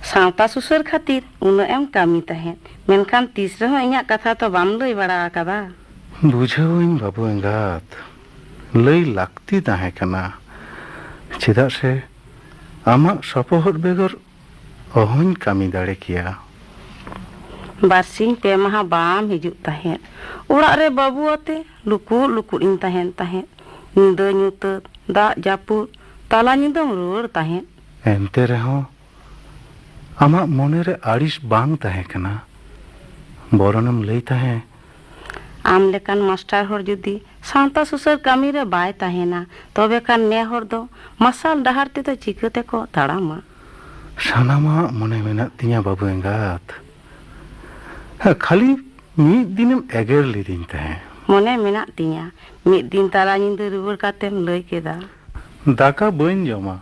ᱥᱟᱶᱛᱟ ᱥᱩᱥᱟᱹᱨ ᱠᱷᱟᱹᱛᱤᱨ ᱩᱱᱟᱹᱜ ᱮᱢ ᱠᱟᱹᱢᱤ ᱛᱟᱦᱮᱸᱫ, ᱢᱮᱱᱠᱷᱟᱱ ᱛᱤᱥ ᱨᱮᱦᱚᱸ ᱤᱧᱟᱹᱜ ᱠᱟᱛᱷᱟ ᱛᱚ ᱵᱟᱢ ᱞᱟᱹᱭ ᱵᱟᱲᱟ ᱟᱠᱟᱫᱟ᱾ ᱵᱩᱡᱷᱟᱹᱣᱟᱹᱧ ᱵᱟᱹᱵᱩ ᱮᱸᱜᱟᱛ, ᱞᱟᱹᱭ ᱞᱟᱹᱠᱛᱤ ᱛᱟᱦᱮᱸ ᱠᱟᱱᱟ, ᱪᱮᱫᱟᱜ ᱥᱮ ᱟᱢᱟᱜ ᱥᱚᱯᱚᱦᱚᱫ ᱵᱮᱜᱚᱨ ᱚᱦᱚᱧ ᱠᱟᱹᱢᱤ ᱫᱟᱲᱮ ᱠᱮᱭᱟ᱾ ᱵᱟᱨᱥᱤᱧ ᱯᱮ ᱢᱟᱦᱟ ᱵᱟᱢ ᱦᱤᱡᱩᱜ ᱛᱟᱦᱮᱸᱫ᱾ ᱚᱲᱟᱜ ᱨᱮ ᱵᱟᱹᱵᱩ ᱟᱛᱮ ᱞᱩᱠᱩᱫ ᱞᱩᱠᱩᱫ ᱤᱧ ᱛᱟᱦᱮᱱ ᱛᱟᱦᱮᱸᱫ᱾ ᱧᱤᱫᱟᱹ ᱧᱩᱛᱟᱹᱛ, ᱫᱟᱜ ᱡᱟᱹᱯᱩᱫ, ᱛᱟᱞᱟ ᱧᱤᱫᱟᱹᱢ ᱨᱩᱣᱟᱹᱲ ᱛᱟᱦᱮᱸᱫ᱾ ᱮᱱᱛᱮ ᱨᱮᱦᱚᱸ ᱟᱢᱟᱜ ᱢᱚᱱᱮ ᱨᱮ ᱟᱹᱲᱤᱥ ᱵᱟᱝ ᱛᱟᱦᱮᱸ ᱠᱟᱱᱟ, ᱵᱚᱨᱚᱱᱮᱢ ᱞᱟᱹᱭ ᱛᱟᱦᱮᱸ᱾ ᱟᱢ ᱞᱮᱠᱟᱱ ᱢᱟᱥᱴᱟᱨ ᱦᱚᱲ ᱡᱩᱫᱤ ᱥᱟᱶᱛᱟ ᱥᱩᱥᱟᱹᱨ ᱠᱟᱹᱢᱤ ᱨᱮ ᱵᱟᱭ ᱛᱟᱦᱮᱱᱟ, ᱛᱚᱵᱮ ᱠᱷᱟᱱ ᱱᱮ ᱦᱚᱲ ᱫᱚ ᱢᱟᱨᱥᱟᱞ ᱰᱟᱦᱟᱨ ᱛᱮᱫᱚ ᱪᱤᱠᱟᱹ ᱛᱮᱠᱚ ᱛᱟᱲᱟᱢᱟ? ᱥᱟᱱᱟᱢᱟᱜ ᱢᱚᱱᱮ ᱢᱮᱱᱟᱜ ᱛᱤᱧᱟ ᱵᱟᱹᱵᱩ ᱮᱸᱜᱟᱛ᱾ ᱦᱮᱸ, ᱠᱷᱟᱹᱞᱤ ᱢᱤᱫ ᱫᱤᱱᱮᱢ ᱮᱜᱮᱨ ᱞᱤᱫᱤᱧ ᱛᱟᱦᱮᱸ᱾ ᱢᱚᱱᱮ ᱢᱮᱱᱟᱜ ᱛᱤᱧᱟ, ᱢᱤᱫ ᱫᱤᱱ ᱛᱟᱞᱟ ᱧᱤᱫᱟᱹ ᱨᱩᱣᱟᱹᱲ ᱠᱟᱛᱮᱢ ᱞᱟᱹᱭ ᱠᱮᱫᱟ᱾ ᱫᱟᱠᱟ ᱵᱟᱹᱧ ᱡᱚᱢᱟ,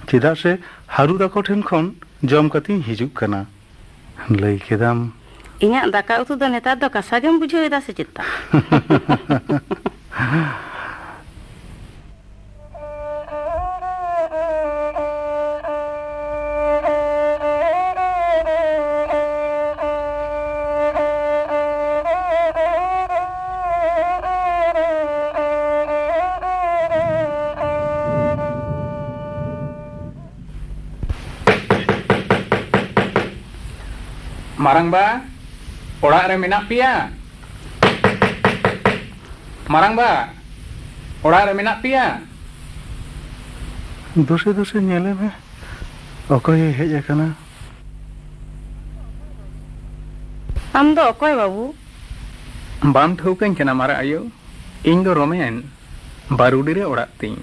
ᱪᱮᱫᱟᱜ ᱥᱮ ᱦᱟᱹᱨᱩ ᱛᱟᱠᱚ ᱴᱷᱮᱱ ᱠᱷᱚᱱ ᱡᱚᱢ ᱠᱟᱛᱮᱧ ᱦᱤᱡᱩᱜ ᱠᱟᱱᱟ᱾ ᱞᱟᱹᱭ ᱠᱮᱫᱟᱢ᱾ ᱤᱧᱟᱜ ᱫᱟᱠᱟ ᱩᱛᱩ ᱫᱚ ᱱᱮᱛᱟᱨ ᱫᱚ ᱠᱟᱥᱟ ᱜᱮᱢ ᱵᱩᱡᱷᱟᱹᱣ ᱮᱫᱟ ᱥᱮ ᱪᱮᱫ? ᱢᱟᱨᱟᱝᱵᱟ, ᱚᱲᱟᱜ ᱨᱮ ᱢᱮᱱᱟᱜ ᱯᱮᱭᱟ? ᱢᱟᱨᱟᱝᱵᱟ, ᱚᱲᱟᱜ ᱨᱮ ᱢᱮᱱᱟᱜ ᱯᱮᱭᱟ? ᱫᱩᱥᱮ ᱫᱩᱥᱮ ᱧᱮᱞᱮ ᱢᱮ, ᱚᱠᱚᱭᱮ ᱦᱮᱡ ᱟᱠᱟᱱᱟ? ᱟᱢ ᱫᱚ ᱚᱠᱚᱭ ᱵᱟᱹᱵᱩ? ᱵᱟᱢ ᱴᱷᱟᱹᱣᱠᱟᱹᱧ ᱠᱟᱱᱟ ᱢᱟᱨᱟᱜ ᱟᱭᱳ? ᱤᱧ ᱫᱚ ᱨᱚᱢᱮᱱ, ᱵᱟᱨᱩᱰᱤ ᱨᱮ ᱚᱲᱟᱜ ᱛᱤᱧ᱾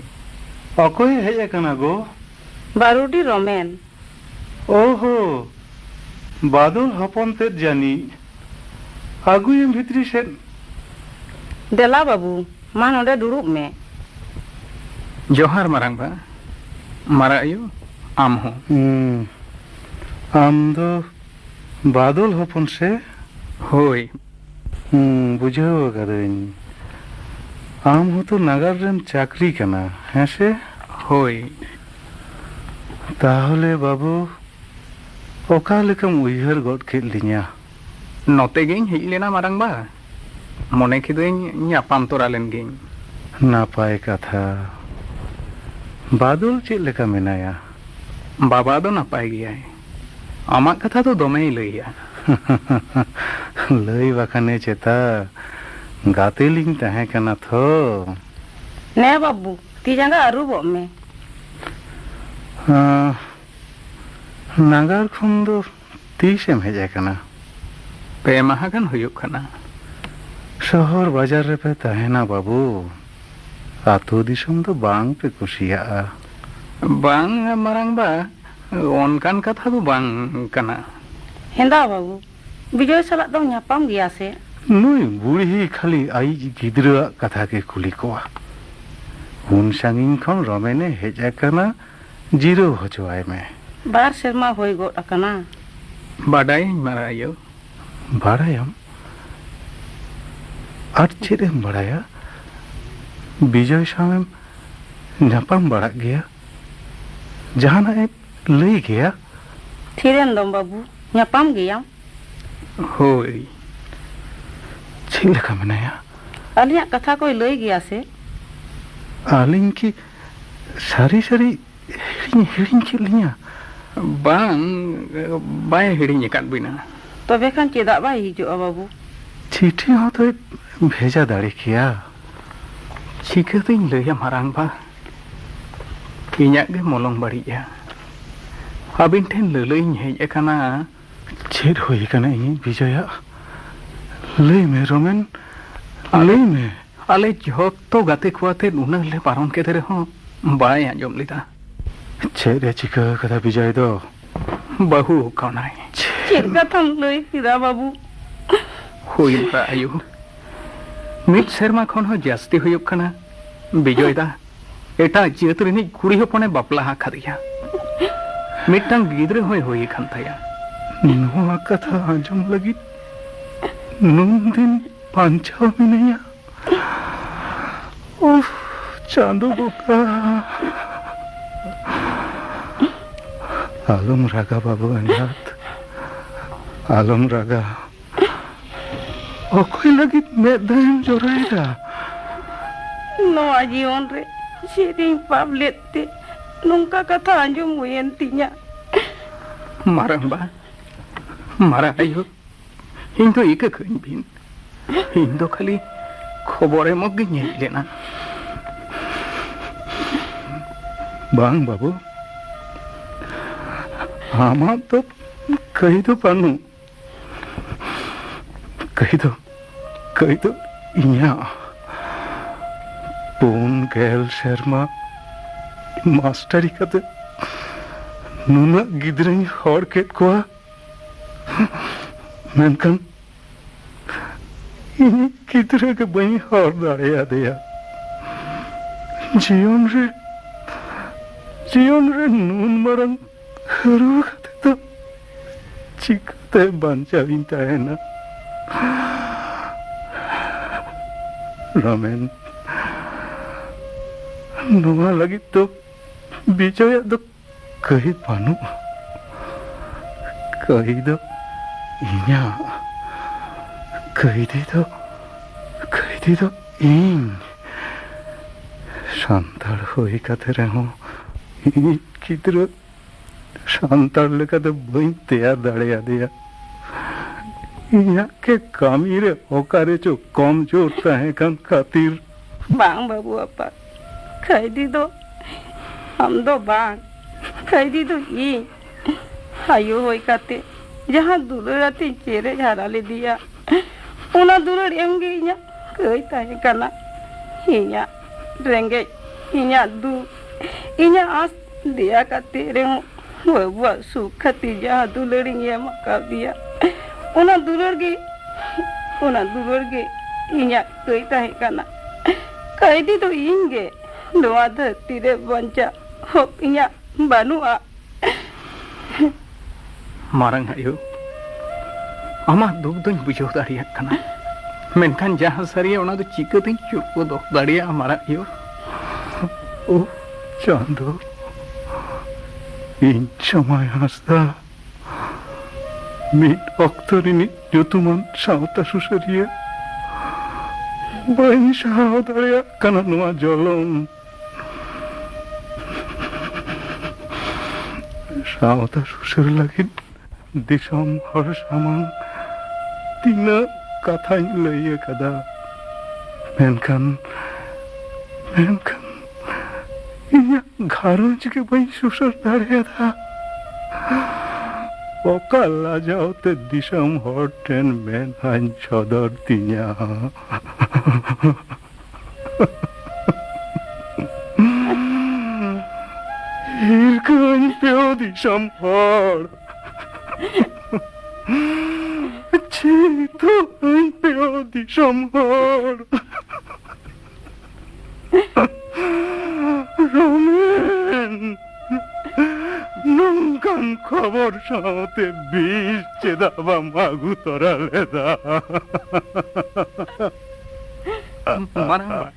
ᱚᱠᱚᱭᱮ ᱦᱮᱡ ᱟᱠᱟᱱᱟ ᱜᱚ? ᱵᱟᱨᱩᱰᱤ ᱨᱚᱢᱮᱱ᱾ ᱳᱦᱳ, ᱵᱟᱫᱚᱞ ᱦᱚᱯᱚᱱ ᱛᱮᱫ ᱡᱟᱹᱱᱤᱡ᱾ ᱟᱹᱜᱩᱭᱮᱢ ᱵᱷᱤᱛᱨᱤ ᱥᱮᱫ᱾ ᱫᱮᱞᱟ ᱵᱟᱹᱵᱩ, ᱢᱟ ᱱᱚᱰᱮ ᱫᱩᱲᱩᱵ ᱢᱮ᱾ ᱡᱚᱦᱟᱨ ᱢᱟᱨᱟᱝᱵᱟ᱾ ᱢᱟᱨᱟᱜ ᱟᱭᱳ, ᱟᱢ ᱦᱚᱸ᱾ ᱦᱩᱸ, ᱟᱢ ᱫᱚ ᱵᱟᱫᱚᱞ ᱦᱚᱯᱚᱱ ᱥᱮ? ᱦᱳᱭ᱾ ᱦᱩᱸ, ᱵᱩᱡᱷᱟᱹᱣ ᱟᱠᱟᱫᱟᱹᱧ᱾ ᱟᱢ ᱦᱚᱸᱛᱚ ᱱᱟᱜᱟᱨ ᱨᱮᱢ ᱪᱟᱹᱠᱨᱤ ᱠᱟᱱᱟ, ᱦᱮᱸ ᱥᱮ? ᱦᱳᱭ᱾ ᱛᱟᱦᱚᱞᱮ ᱵᱟᱹᱵᱩ, ᱚᱠᱟ ᱞᱮᱠᱟᱢ ᱩᱭᱦᱟᱹᱨ ᱜᱚᱫ ᱠᱮᱫ ᱞᱤᱧᱟ? ᱱᱚᱛᱮ ᱜᱤᱧ ᱦᱮᱡ ᱞᱮᱱᱟ ᱢᱟᱨᱟᱝᱵᱟ, ᱢᱚᱱᱮ ᱠᱤᱫᱟᱹᱧ ᱧᱟᱯᱟᱢ ᱛᱚᱨᱟ ᱞᱮᱱ ᱜᱤᱧ᱾ ᱱᱟᱯᱟᱭ ᱠᱟᱛᱷᱟ᱾ ᱵᱟᱫᱚᱞ ᱪᱮᱫ ᱞᱮᱠᱟ ᱢᱮᱱᱟᱭᱟ? ᱵᱟᱵᱟ ᱫᱚ ᱱᱟᱯᱟᱭ ᱜᱮᱭᱟᱭ, ᱟᱢᱟᱜ ᱠᱟᱛᱷᱟ ᱫᱚ ᱫᱚᱢᱮᱭ ᱞᱟᱹᱭᱟ᱾ ᱞᱟᱹᱭ ᱵᱟᱠᱷᱟᱱᱮ ᱪᱮᱛᱟ, ᱜᱟᱛᱮ ᱞᱤᱧ ᱛᱟᱦᱮᱸ ᱠᱟᱱᱟ ᱛᱷᱚ᱾ ᱱᱮ ᱵᱟᱹᱵᱩ, ᱛᱤ ᱡᱟᱸᱜᱟ ᱟᱹᱨᱩᱵᱚᱜ ᱢᱮ᱾ ᱟᱸ, ᱱᱟᱜᱟᱨ ᱠᱷᱚᱱ ᱫᱚ ᱛᱤᱥᱮᱢ ᱦᱮᱡ ᱟᱠᱟᱱᱟ? ᱯᱮ ᱢᱟᱦᱟ ᱜᱟᱱ ᱦᱩᱭᱩᱜ ᱠᱟᱱᱟ᱾ ᱥᱚᱦᱚᱨ ᱵᱟᱡᱟᱨ ᱨᱮᱯᱮ ᱛᱟᱦᱮᱱᱟ ᱵᱟᱹᱵᱩ, ᱟᱹᱛᱩ ᱫᱤᱥᱚᱢ ᱫᱚ ᱵᱟᱝ ᱯᱮ ᱠᱩᱥᱤᱭᱟᱜᱼᱟ᱾ ᱵᱟᱝ ᱢᱟᱨᱟᱝᱵᱟ, ᱚᱱᱠᱟᱱ ᱠᱟᱛᱷᱟ ᱫᱚ ᱵᱟᱝ ᱠᱟᱱᱟ᱾ ᱦᱮᱸᱫᱟ ᱵᱟᱹᱵᱩ, ᱵᱤᱡᱚᱭ ᱥᱟᱞᱟᱜ ᱫᱚᱢ ᱧᱟᱯᱟᱢ ᱜᱮᱭᱟ ᱥᱮ? ᱱᱩᱭ ᱵᱩᱲᱦᱤ ᱠᱷᱟᱹᱞᱤ ᱟᱭᱤᱡ ᱜᱤᱫᱽᱨᱟᱹᱣᱟᱜ ᱠᱟᱛᱷᱟ ᱜᱮ ᱠᱩᱞᱤ ᱠᱚᱣᱟ᱾ ᱩᱱ ᱥᱟᱺᱜᱤᱧ ᱠᱷᱚᱱ ᱨᱚᱢᱮᱱᱮ ᱦᱮᱡ ᱟᱠᱟᱱᱟ, ᱡᱤᱨᱟᱹᱣ ᱦᱚᱪᱚᱣᱟᱭ ᱢᱮ᱾ ᱵᱟᱨ ᱥᱮᱨᱢᱟ ᱦᱩᱭ ᱜᱚᱫ ᱟᱠᱟᱱᱟ᱾ ᱵᱟᱰᱟᱭᱟᱹᱧ ᱢᱟᱨᱟᱜ ᱟᱭᱳ᱾ ᱵᱟᱲᱟᱭᱟᱢ? ᱟᱨ ᱪᱮᱫ ᱮᱢ ᱵᱟᱲᱟᱭᱟ? ᱵᱤᱡᱚᱭ ᱥᱟᱶᱮᱢ ᱧᱟᱯᱟᱢ ᱵᱟᱲᱟᱜ ᱜᱮᱭᱟ? ᱡᱟᱦᱟᱱᱟᱜ ᱮ ᱞᱟᱹᱭ ᱜᱮᱭᱟ? ᱛᱷᱤᱨᱮᱱ ᱫᱚᱢ ᱵᱟᱹᱵᱩ, ᱧᱟᱯᱟᱢ ᱜᱮᱭᱟᱢ᱾ ᱦᱳᱭ᱾ ᱪᱮᱫ ᱞᱮᱠᱟ ᱢᱮᱱᱟᱭᱟ? ᱟᱹᱞᱤᱧᱟᱜ ᱠᱟᱛᱷᱟ ᱠᱚᱭ ᱞᱟᱹᱭ ᱜᱮᱭᱟ ᱥᱮ? ᱟᱹᱞᱤᱧ ᱠᱤ ᱥᱟᱹᱨᱤ ᱥᱟᱹᱨᱤ ᱦᱤᱲᱤᱧ, ᱦᱤᱲᱤᱧ ᱠᱮᱫ ᱞᱤᱧᱟ? ᱵᱟᱝ, ᱵᱟᱭ ᱦᱤᱲᱤᱧ ᱟᱠᱟᱫ ᱵᱤᱱᱟ᱾ ᱛᱚᱵᱮ ᱠᱷᱟᱱ ᱪᱮᱫᱟᱜ ᱵᱟᱭ ᱦᱤᱡᱩᱜᱼᱟ ᱵᱟᱹᱵᱩ? ᱪᱤᱴᱷᱤ ᱦᱚᱸ ᱛᱚᱭ ᱵᱷᱮᱡᱟ ᱫᱟᱲᱮ ᱠᱮᱭᱟ᱾ ᱪᱤᱠᱟᱹᱛᱤᱧ ᱞᱟᱹᱭᱟ ᱢᱟᱨᱟᱝᱵᱟ, ᱤᱧᱟᱹᱜ ᱜᱮ ᱢᱚᱞᱚᱝ ᱵᱟᱹᱲᱤᱡᱼᱟ᱾ ᱟᱹᱵᱤᱱ ᱴᱷᱮᱱ ᱞᱟᱹᱞᱟᱹᱭᱤᱧ ᱦᱮᱡ ᱟᱠᱟᱱᱟ᱾ ᱪᱮᱫ ᱦᱩᱭ ᱟᱠᱟᱱᱟ ᱤᱧᱤᱡ ᱵᱤᱡᱚᱭᱟᱜ? ᱞᱟᱹᱭ ᱢᱮ ᱨᱚᱢᱮᱱ, ᱞᱟᱹᱭ ᱢᱮ᱾ ᱟᱞᱮ ᱡᱷᱚᱛᱚ ᱜᱟᱛᱮ ᱠᱚ ᱟᱛᱮ ᱩᱱᱟᱹᱜ ᱞᱮ ᱵᱟᱨᱚᱱ ᱠᱮᱫᱮ ᱨᱮᱦᱚᱸ ᱵᱟᱭ ᱟᱸᱡᱚᱢ ᱞᱮᱫᱟ᱾ ᱪᱮᱫ ᱮ ᱪᱤᱠᱟᱹ ᱟᱠᱟᱫᱟ ᱵᱤᱡᱚᱭ ᱫᱚ? ᱵᱟᱹᱦᱩ ᱠᱟᱱᱟᱭ᱾ ᱪᱮᱫ ᱠᱟᱛᱷᱟᱢ ᱞᱟᱹᱭ ᱠᱮᱫᱟ ᱵᱟᱹᱵᱩ? ᱦᱩᱭ ᱢᱟᱨᱟ ᱟᱭᱳ, ᱢᱤᱫ ᱥᱮᱨᱢᱟ ᱠᱷᱚᱱ ᱦᱚᱸ ᱡᱟᱹᱥᱛᱤ ᱦᱩᱭᱩᱜ ᱠᱟᱱᱟ ᱵᱤᱡᱚᱭ ᱫᱟ ᱮᱴᱟᱜ ᱡᱟᱹᱛ ᱨᱤᱱᱤᱡ ᱠᱩᱲᱤ ᱦᱚᱯᱚᱱᱮ ᱵᱟᱯᱞᱟ ᱟᱠᱟᱫᱮᱭᱟ᱾ ᱢᱤᱫᱴᱟᱝ ᱜᱤᱫᱽᱨᱟᱹ ᱦᱚᱸᱭ ᱦᱩᱭ ᱟᱠᱟᱱ ᱛᱟᱭᱟ᱾ ᱱᱚᱣᱟ ᱠᱟᱛᱷᱟ ᱟᱸᱡᱚᱢ ᱞᱟᱹᱜᱤᱫ ᱱᱩᱱ ᱫᱤᱱ ᱵᱟᱧᱪᱟᱣ ᱢᱤᱱᱟᱹᱧᱟ᱾ ᱩᱯᱷ, ᱪᱟᱸᱫᱚ ᱵᱚᱸᱜᱟ᱾ ᱟᱞᱚᱢ ᱨᱟᱜᱟ ᱵᱟᱹᱵᱩ ᱮᱸᱜᱟᱛ, ᱟᱞᱚᱢ ᱨᱟᱜᱟ᱾ ᱚᱠᱚᱭ ᱞᱟᱹᱜᱤᱫ ᱢᱮᱫ ᱫᱟᱜ ᱮᱢ ᱡᱚᱨᱚᱭᱮᱫᱟ? ᱱᱚᱣᱟ ᱡᱤᱭᱚᱱ ᱨᱮ ᱪᱮᱫ ᱤᱧ ᱯᱟᱯ ᱞᱮᱫ ᱛᱮ ᱱᱚᱝᱠᱟ ᱠᱟᱛᱷᱟ ᱟᱸᱡᱚᱢ ᱦᱩᱭᱮᱱ ᱛᱤᱧᱟ᱾ ᱢᱟᱨᱟᱝᱵᱟ, ᱢᱟᱨᱟᱝ ᱟᱭᱳ, ᱤᱧ ᱫᱚ ᱤᱠᱟᱹ ᱠᱟᱹᱧ ᱵᱤᱱ᱾ ᱤᱧ ᱫᱚ ᱠᱷᱟᱹᱞᱤ ᱠᱷᱚᱵᱚᱨ ᱮᱢᱚᱜ ᱜᱤᱧ ᱦᱮᱡ ᱞᱮᱱᱟ᱾ ᱵᱟᱝ ᱵᱟᱹᱵᱩ, ᱟᱢᱟᱜ ᱫᱚ ᱠᱟᱹᱭ ᱫᱚ ᱵᱟᱹᱱᱩᱜ᱾ ᱠᱟᱹᱭ ᱫᱚ, ᱠᱟᱹᱭ ᱫᱚ ᱤᱧᱟᱹᱜ᱾ ᱯᱩᱱ ᱜᱮᱞ ᱥᱮᱨᱢᱟ ᱢᱟᱥᱴᱟᱨᱤ ᱠᱟᱛᱮ ᱱᱩᱱᱟᱹᱜ ᱜᱤᱫᱽᱨᱟᱹᱧ ᱦᱚᱲ ᱠᱮᱫ ᱠᱚᱣᱟ, ᱢᱮᱱᱠᱷᱟᱱ ᱤᱧᱤᱡ ᱜᱤᱫᱽᱨᱟᱹ ᱜᱮ ᱵᱟᱹᱧ ᱦᱚᱲ ᱫᱟᱲᱮᱭᱟᱫᱮᱭᱟ᱾ ᱡᱤᱭᱚᱱ ᱨᱮ, ᱡᱤᱭᱚᱱ ᱨᱮ ᱱᱩᱱ ᱢᱟᱨᱟᱝ ᱦᱟᱹᱨᱩ ᱠᱟᱛᱮ ᱫᱚ ᱪᱤᱠᱟᱹᱛᱮ ᱵᱟᱧᱪᱟᱣ ᱤᱧ ᱛᱟᱦᱮᱱᱟ? ᱨᱟᱢᱮᱱ, ᱱᱚᱣᱟ ᱞᱟᱹᱜᱤᱫ ᱫᱚ ᱵᱤᱡᱚᱭᱟᱜ ᱫᱚ ᱠᱟᱹᱭ ᱵᱟᱹᱱᱩᱜᱼᱟ᱾ ᱠᱟᱹᱭ ᱫᱚ ᱤᱧᱟᱹᱜ᱾ ᱠᱟᱹᱭᱫᱤ ᱫᱚ, ᱠᱟᱹᱭᱫᱤ ᱫᱚ ᱤᱧ᱾ ᱥᱟᱱᱛᱟᱲ ᱦᱩᱭ ᱠᱟᱛᱮ ᱨᱮᱦᱚᱸ ᱤᱧᱤᱡ ᱜᱤᱫᱽᱨᱟᱹ ᱥᱟᱱᱛᱟᱲ ᱞᱮᱠᱟᱛᱮ ᱵᱟᱹᱧ ᱛᱮᱭᱟᱨ ᱫᱟᱲᱮᱭᱟᱫᱮᱭᱟ᱾ ᱤᱧᱟᱹᱜ ᱜᱮ ᱠᱟᱹᱢᱤ ᱨᱮ ᱚᱠᱟᱨᱮ ᱪᱚ ᱠᱚᱢ ᱡᱳᱨ ᱛᱟᱦᱮᱸ ᱠᱟᱱ ᱠᱷᱟᱹᱛᱤᱨ᱾ ᱵᱟᱝ ᱵᱟᱹᱵᱩ ᱟᱯᱟᱛ, ᱠᱷᱟᱹᱭᱫᱤ ᱫᱚ ᱟᱢ ᱫᱚ ᱵᱟᱝ, ᱠᱷᱟᱹᱭᱫᱤ ᱫᱚ ᱤᱧ᱾ ᱟᱭᱳ ᱦᱩᱭ ᱠᱟᱛᱮ ᱡᱟᱦᱟᱸ ᱫᱩᱞᱟᱹᱲ ᱟᱛᱮᱧ ᱪᱮᱨᱮᱡ ᱦᱟᱨᱟ ᱞᱮᱫᱮᱭᱟ, ᱚᱱᱟ ᱫᱩᱞᱟᱹᱲ ᱮᱢ ᱜᱮ ᱤᱧᱟᱹᱜ ᱠᱟᱹᱭ ᱛᱟᱦᱮᱸ ᱠᱟᱱᱟ᱾ ᱤᱧᱟᱹᱜ ᱨᱮᱸᱜᱮᱡ, ᱤᱧᱟᱹᱜ ᱫᱩᱠ, ᱤᱧᱟᱹᱜ ᱟᱸᱥ ᱫᱮᱭᱟ ᱠᱟᱛᱮ ᱨᱮᱦᱚᱸ ᱵᱟᱹᱵᱩᱣᱟᱜ ᱥᱩᱠ ᱠᱷᱟᱹᱛᱤᱨ ᱡᱟᱦᱟᱸ ᱫᱩᱞᱟᱹᱲ ᱤᱧ ᱮᱢ ᱟᱠᱟᱫᱮᱭᱟ, ᱚᱱᱟ ᱫᱩᱞᱟᱹᱲ ᱜᱮ, ᱚᱱᱟ ᱫᱩᱞᱟᱹᱲ ᱜᱮ ᱤᱧᱟᱹᱜ ᱠᱟᱹᱭ ᱛᱟᱦᱮᱸ ᱠᱟᱱᱟ᱾ ᱠᱟᱹᱭᱫᱤ ᱫᱚ ᱤᱧ ᱜᱮ᱾ ᱱᱚᱣᱟ ᱫᱷᱟᱹᱨᱛᱤ ᱨᱮ ᱵᱟᱧᱪᱟᱜ ᱦᱚᱠ ᱤᱧᱟᱹᱜ ᱵᱟᱹᱱᱩᱜᱼᱟ᱾ ᱢᱟᱨᱟᱝ ᱟᱭᱳ, ᱟᱢᱟᱜ ᱫᱩᱠ ᱫᱚᱧ ᱵᱩᱡᱷᱟᱹᱣ ᱫᱟᱲᱮᱭᱟᱜ ᱠᱟᱱᱟ, ᱢᱮᱱᱠᱷᱟᱱ ᱡᱟᱦᱟᱸ ᱥᱟᱹᱨᱤᱭᱟ, ᱚᱱᱟ ᱫᱚ ᱪᱤᱠᱟᱹᱛᱤᱧ ᱪᱩᱯ ᱫᱚᱦᱚ ᱫᱟᱲᱮᱭᱟᱜᱼᱟ, ᱢᱟᱨᱟᱝ ᱟᱭᱳ? ᱳ ᱪᱟᱸᱫᱚ, ᱤᱧ ᱪᱟᱢᱟᱭ ᱦᱟᱸᱥᱫᱟ, ᱢᱤᱫ ᱚᱠᱛᱚ ᱨᱤᱱᱤᱡ ᱧᱩᱛᱩᱢᱟᱱ ᱥᱟᱶᱛᱟ ᱥᱩᱥᱟᱹᱨᱤᱭᱟᱹ, ᱵᱟᱹᱧ ᱥᱟᱦᱟᱣ ᱫᱟᱲᱮᱭᱟᱜ ᱠᱟᱱᱟ ᱱᱚᱣᱟ ᱡᱚᱞᱚᱱ᱾ ᱥᱟᱶᱛᱟ ᱥᱩᱥᱟᱹᱨ ᱞᱟᱹᱜᱤᱫ ᱫᱤᱥᱚᱢ ᱦᱚᱲ ᱥᱟᱢᱟᱝ ᱛᱤᱱᱟᱹᱜ ᱠᱟᱛᱷᱟᱧ ᱞᱟᱹᱭ ᱟᱠᱟᱫᱟ, ᱢᱮᱱᱠᱷᱟᱱ, ᱢᱮᱱᱠᱷᱟᱱ ᱤᱧᱟᱹᱜ ᱜᱷᱟᱨᱚᱸᱡᱽ ᱜᱮ ᱵᱟᱹᱧ ᱥᱩᱥᱟᱹᱨ ᱫᱟᱲᱮᱭᱟᱫᱟ᱾ ᱚᱠᱟ ᱞᱟᱡᱟᱣ ᱛᱮ ᱫᱤᱥᱚᱢ ᱦᱚᱲ ᱴᱷᱮᱱ ᱢᱮᱫᱦᱟᱧ ᱥᱚᱫᱚᱨ ᱛᱤᱧᱟ? ᱦᱤᱨᱠᱟᱹᱧ ᱯᱮ ᱳ ᱫᱤᱥᱚᱢ ᱦᱚᱲ, ᱪᱷᱤᱛᱩᱜ ᱟᱹᱧ ᱯᱮ ᱳ ᱫᱤᱥᱚᱢ ᱦᱚᱲ᱾ ᱨᱚᱢᱮᱱ, ᱱᱚᱝᱠᱟᱱ ᱠᱷᱚᱵᱚᱨ ᱥᱟᱶᱛᱮ ᱵᱤᱥ ᱪᱮᱫᱟᱜ ᱵᱟᱢ ᱟᱹᱜᱩ ᱛᱚᱨᱟ ᱞᱮᱫᱟ? ᱢᱟᱨᱟᱝᱵᱟ,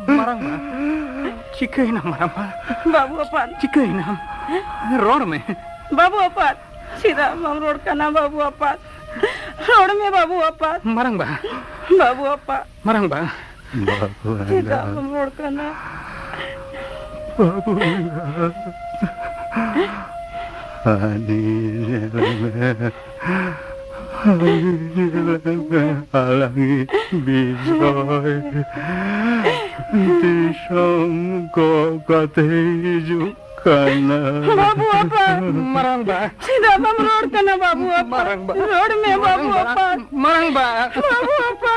ᱢᱟᱨᱟᱝᱵᱟ, ᱪᱤᱠᱟᱹᱭᱮᱱᱟ ᱢᱟᱨᱟᱝᱵᱟ? ᱵᱟᱹᱵᱩ ᱟᱯᱟᱛ᱾ ᱪᱤᱠᱟᱹᱭᱮᱱᱟᱢ? ᱨᱚᱲ ᱢᱮ᱾ ᱵᱟᱹᱵᱩ ᱟᱯᱟᱛ, ᱪᱮᱫᱟᱜ ᱵᱟᱢ ᱨᱚᱲ ᱠᱟᱱᱟ ᱵᱟᱹᱵᱩ ᱟᱯᱟᱛ? ᱨᱚᱲ ᱢᱮ ᱵᱟᱹᱵᱩ ᱟᱯᱟᱛ᱾ ᱢᱟᱨᱟᱝᱵᱟ᱾ ᱵᱟᱹᱵᱩ ᱟᱯᱟᱛ᱾ ᱢᱟᱨᱟᱝᱵᱟ᱾ ᱵᱟᱹᱵᱩ ᱪᱮᱫᱟᱜ ᱮᱸᱜᱟ᱾ ᱵᱟᱢ ᱨᱚᱲ ᱠᱟᱱᱟ? ᱵᱟᱹᱵᱩ ᱮᱸᱜᱟ᱾ ᱦᱟᱹᱱᱤ ᱧᱮᱞ ᱢᱮ᱾ ᱦᱟᱹᱱᱤ ᱧᱮᱞ ᱢᱮ᱾ ᱟᱞᱟᱝᱤᱡ ᱵᱤᱡᱚᱭ ᱫᱤᱥᱚᱢ ᱜᱚᱜ ᱠᱟᱛᱮ ᱦᱤᱡᱩᱜ ᱠᱟᱱᱟ᱾ ᱵᱟᱹᱵᱩ ᱟᱯᱟ᱾ ᱢᱟᱨᱟᱝ ᱵᱟ᱾ ᱪᱮᱫᱟᱜ ᱵᱟᱢ ᱨᱚᱲ ᱠᱟᱱᱟ ᱵᱟᱹᱵᱩ ᱟᱯᱟ? ᱢᱟᱨᱟᱝ ᱵᱟ᱾ ᱨᱚᱲ ᱢᱮ ᱵᱟᱹᱵᱩ ᱟᱯᱟ᱾ ᱢᱟᱨᱟᱝ ᱵᱟ᱾ ᱵᱟᱹᱵᱩ ᱟᱯᱟ᱾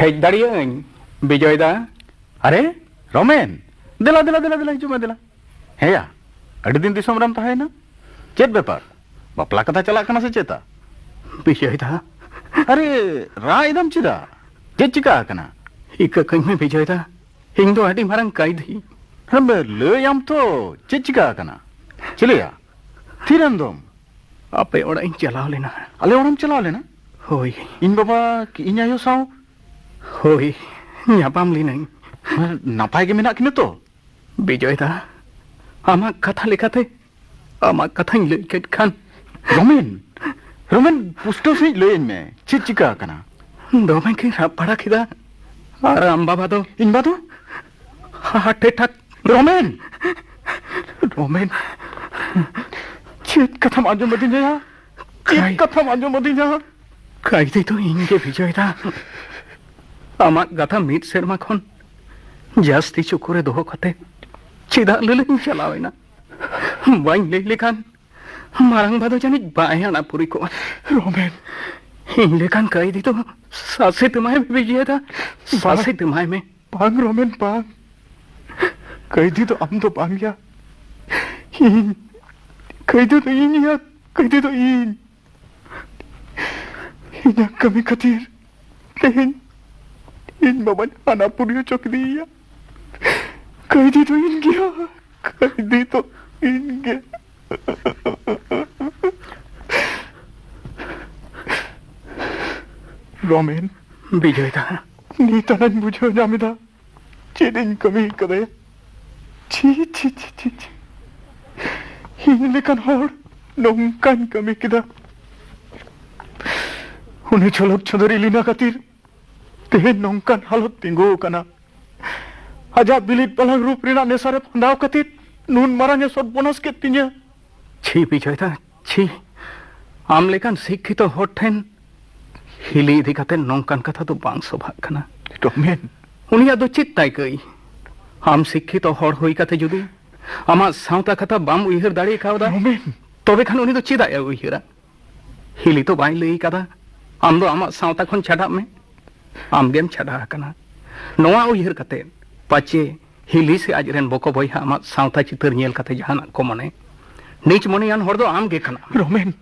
ᱦᱮᱡ ᱫᱟᱲᱮᱭᱟᱜ ᱟᱹᱧ, ᱵᱤᱡᱚᱭ ᱫᱟ? ᱟᱨᱮ, ᱨᱚᱢᱮᱱ, ᱫᱮᱞᱟ, ᱫᱮᱞᱟ, ᱫᱮᱞᱟ, ᱫᱮᱞᱟ, ᱦᱤᱡᱩᱜ ᱢᱮ, ᱫᱮᱞᱟ᱾ ᱦᱮᱸᱭᱟ, ᱟᱹᱰᱤ ᱫᱤᱱ ᱫᱤᱥᱚᱢ ᱨᱮᱢ ᱛᱟᱦᱮᱸᱭᱮᱱᱟ᱾ ᱪᱮᱫ ᱵᱮᱯᱟᱨ? ᱵᱟᱯᱞᱟ ᱠᱟᱛᱷᱟ ᱪᱟᱞᱟᱜ ᱠᱟᱱᱟ ᱥᱮ ᱪᱮᱛᱟ? ᱵᱤᱡᱚᱭ ᱫᱟ᱾ ᱟᱨᱮ, ᱨᱟᱜ ᱮᱫᱟᱢ ᱪᱮᱫᱟᱜ? ᱪᱮᱫ ᱪᱤᱠᱟ ᱟᱠᱟᱱᱟ? ᱤᱠᱟᱹ ᱠᱟᱹᱧ ᱢᱮ ᱵᱤᱡᱚᱭ ᱫᱟ, ᱤᱧ ᱫᱚ ᱟᱹᱰᱤ ᱢᱟᱨᱟᱝ ᱠᱟᱹᱭᱫᱷᱤ᱾ ᱦᱮᱸ ᱵᱮ, ᱞᱟᱹᱭᱟᱢ ᱛᱚ, ᱪᱮᱫ ᱪᱤᱠᱟ ᱟᱠᱟᱱᱟ? ᱪᱤᱞᱤᱭᱟ? ᱛᱷᱤᱨ ᱮᱱ ᱫᱚᱢ? ᱟᱯᱮ ᱚᱲᱟᱜ ᱤᱧ ᱪᱟᱞᱟᱣ ᱞᱮᱱᱟ᱾ ᱟᱞᱮ ᱚᱲᱟᱜ ᱮᱢ ᱪᱟᱞᱟᱣ ᱞᱮᱱᱟ? ᱦᱳᱭ᱾ ᱤᱧ ᱵᱟᱵᱟ, ᱤᱧ ᱟᱭᱳ ᱥᱟᱶ? ᱦᱳᱭ, ᱧᱟᱯᱟᱢ ᱞᱤᱱᱟᱹᱧ᱾ ᱱᱟᱯᱟᱭ ᱜᱮ ᱢᱮᱱᱟᱜ ᱠᱤᱱᱟ ᱛᱚ? ᱵᱤᱡᱚᱭ ᱫᱟ, ᱟᱢᱟᱜ ᱠᱟᱛᱷᱟ ᱞᱮᱠᱟᱛᱮ, ᱟᱢᱟᱜ ᱠᱟᱛᱷᱟᱧ ᱞᱟᱹᱭ ᱠᱮᱫ ᱠᱷᱟᱱ᱾ ᱨᱚᱢᱮᱱ, ᱨᱚᱢᱮᱱ, ᱯᱩᱥᱴᱟᱹᱣ ᱥᱟᱺᱦᱤᱡ ᱞᱟᱹᱭᱟᱹᱧ ᱢᱮ, ᱪᱮᱫ ᱪᱤᱠᱟ ᱟᱠᱟᱱᱟ? ᱫᱚᱢᱮ ᱠᱤᱱ ᱨᱟᱜ ᱵᱟᱲᱟ ᱠᱮᱫᱟ᱾ ᱟᱨ ᱟᱢ ᱵᱟᱵᱟ ᱫᱚ? ᱤᱧ ᱵᱟ ᱫᱚ? ᱦᱟᱨᱴ ᱮᱴᱟᱠ᱾ ᱨᱚᱢᱮᱱ! ᱨᱚᱢᱮᱱ! ᱪᱮᱫ ᱠᱟᱛᱷᱟᱢ ᱟᱸᱡᱚᱢ ᱟᱹᱫᱤᱧᱟ? ᱪᱮᱫ ᱠᱟᱭ- ᱠᱟᱛᱷᱟᱢ ᱟᱸᱡᱚᱢ ᱟᱹᱫᱤᱧᱟ? ᱠᱟᱭᱫᱷᱤ ᱫᱚ ᱤᱧ ᱜᱮ, ᱵᱤᱡᱚᱭ ᱫᱟ᱾ ᱟᱢᱟᱜ ᱠᱟᱛᱷᱟ ᱢᱤᱫ ᱥᱮᱨᱢᱟ ᱠᱷᱚᱱ ᱡᱟᱹᱥᱛᱤ ᱪᱩᱠᱩ ᱨᱮ ᱫᱚᱦᱚ ᱠᱟᱛᱮ ᱪᱮᱫᱟᱜ ᱞᱟᱹᱞᱟᱹᱧ ᱪᱟᱞᱟᱣ ᱮᱱᱟ? ᱵᱟᱹᱧ ᱞᱟᱹᱭ ᱞᱮᱠᱷᱟᱱ ᱢᱟᱨᱟᱝ ᱵᱟ ᱫᱚ ᱡᱟᱹᱱᱤᱡ ᱵᱟᱭ ᱟᱱᱟ ᱯᱩᱨᱤ ᱠᱚᱜᱼᱟ᱾ ᱨᱚᱢᱮᱱ! ᱤᱧ ᱞᱮᱠᱟᱱ ᱠᱟᱭᱫᱷᱤ ᱫᱚ ᱥᱟᱥᱮᱛ ᱮᱢᱟᱭ ᱢᱮ, ᱵᱤᱡᱚᱭ ᱫᱟ᱾ ᱵᱟᱝ᱾ ᱥᱟᱥᱮᱛ ᱮᱢᱟᱭ ᱢᱮ᱾ ᱵᱟᱝ, ᱨᱚᱢᱮᱱ, ᱵᱟᱝ᱾ ᱠᱟᱹᱭᱫᱷᱤ ᱫᱚ ᱟᱢ ᱫᱚ ᱵᱟᱝ ᱭᱟ᱾ ᱤᱧ᱾ ᱠᱟᱹᱭᱫᱷᱤ ᱫᱚ ᱤᱧ ᱭᱟ᱾ ᱠᱟᱹᱭᱫᱷᱤ ᱫᱚ ᱤᱧ᱾ ᱤᱧᱟᱹᱜ ᱠᱟᱹᱢᱤ ᱠᱷᱟᱹᱛᱤᱨ ᱛᱮᱦᱮᱧ ᱤᱧ ᱵᱟᱵᱟᱧ ᱦᱟᱱᱟ ᱯᱩᱨᱤ ᱦᱚᱪᱚ ᱠᱮᱫᱮᱭᱟ᱾ ᱠᱟᱹᱭᱫᱷᱤ ᱫᱚ ᱤᱧ ᱜᱮᱭᱟ᱾ ᱠᱟᱹᱭᱫᱷᱤ ᱫᱚ ᱤᱧ ᱜᱮ᱾ ᱨᱚᱢᱮᱱ, ᱵᱤᱡᱚᱭ ᱫᱟ, ᱱᱤᱛ ᱟᱱᱟᱧ ᱵᱩᱡᱷᱟᱹᱣ ᱧᱟᱢ ᱮᱫᱟ ᱪᱮᱫ ᱤᱧ ᱠᱟᱹᱢᱤ ᱠᱟᱫᱟᱭᱟ᱾ ᱪᱷᱤ, ᱪᱷᱤ, ᱪᱷᱤ, ᱪᱷᱤ, ᱪᱷᱤ᱾ ᱤᱧ ᱞᱮᱠᱟᱱ ᱦᱚᱲ ᱱᱚᱝᱠᱟᱧ ᱠᱟᱹᱢᱤ ᱠᱮᱫᱟ᱾ ᱩᱱᱤ ᱪᱷᱚᱞᱚᱠ ᱪᱷᱚᱫᱚᱨᱤ ᱞᱤᱱᱟ ᱠᱷᱟᱹᱛᱤᱨ ᱛᱮᱦᱮᱧ ᱱᱚᱝᱠᱟᱱ ᱦᱟᱞᱚᱛ ᱛᱤᱸᱜᱩ ᱟᱠᱟᱱᱟ᱾ ᱟᱡᱟᱜ ᱵᱤᱞᱤᱫ ᱯᱟᱞᱟᱝ ᱨᱩᱯ ᱨᱮᱱᱟᱜ ᱱᱮᱥᱟ ᱨᱮ ᱯᱷᱟᱸᱫᱟᱣ ᱠᱟᱛᱮ ᱱᱩᱱ ᱢᱟᱨᱟᱝ ᱮ ᱥᱚᱨᱵᱚᱱᱟᱥ ᱠᱮᱫ ᱛᱤᱧᱟ᱾ ᱪᱷᱤ ᱵᱤᱡᱚᱭ ᱫᱟ, ᱪᱷᱤ᱾ ᱟᱢ ᱞᱮᱠᱟᱱ ᱥᱤᱠᱠᱷᱤᱛᱚ ᱦᱚᱲ ᱴᱷᱮᱱ ᱦᱤᱞᱤ ᱤᱫᱤ ᱠᱟᱛᱮ ᱱᱚᱝᱠᱟᱱ ᱠᱟᱛᱷᱟ ᱫᱚ ᱵᱟᱝ ᱥᱚᱵᱷᱟᱜ ᱠᱟᱱᱟ᱾ ᱨᱚᱢᱮᱱ᱾ ᱩᱱᱤᱭᱟᱜ ᱫᱚ ᱪᱮᱫ ᱛᱟᱭ ᱠᱟᱹᱭ? ᱟᱢ ᱥᱤᱠᱠᱷᱤᱛᱚ ᱦᱚᱲ ᱦᱩᱭ ᱠᱟᱛᱮ ᱡᱩᱫᱤ ᱟᱢᱟᱜ ᱥᱟᱶᱛᱟ ᱠᱟᱛᱷᱟ ᱵᱟᱢ ᱩᱭᱦᱟᱹᱨ ᱫᱟᱲᱮ ᱠᱟᱣᱫᱟ, ᱨᱚᱢᱮᱱ᱾ ᱛᱚᱵᱮ ᱠᱷᱟᱱ ᱩᱱᱤ ᱫᱚ ᱪᱮᱫᱟᱜ ᱮ ᱩᱭᱦᱟᱹᱨᱟ? ᱦᱤᱞᱤ ᱛᱚ ᱵᱟᱭ ᱞᱟᱹᱭ ᱠᱟᱫᱟ ᱟᱢ ᱫᱚ ᱟᱢᱟᱜ ᱥᱟᱶᱛᱟ ᱠᱷᱚᱱ ᱪᱷᱟᱰᱟᱜ ᱢᱮ᱾ ᱟᱢ ᱜᱮᱢ ᱪᱷᱟᱰᱟ ᱟᱠᱟᱱᱟ᱾ ᱱᱚᱣᱟ ᱩᱭᱦᱟᱹᱨ ᱠᱟᱛᱮ ᱯᱟᱪᱮ ᱦᱤᱞᱤ ᱥᱮ ᱟᱡ ᱨᱮᱱ ᱵᱚᱠᱚ ᱵᱚᱭᱦᱟ ᱟᱢᱟᱜ ᱥᱟᱶᱛᱟ ᱪᱤᱛᱟᱹᱨ ᱧᱮᱞ ᱠᱟᱛᱮ ᱡᱟᱦᱟᱱᱟᱜ ᱠᱚ ᱢᱚᱱᱮ᱾ ᱱᱤᱪ ᱢᱚᱱᱮᱭᱟᱱ ᱦᱚᱲ ᱫᱚ ᱟᱢ ᱜᱮ ᱠᱟᱱᱟᱢ᱾ ᱨᱚᱢᱮᱱ,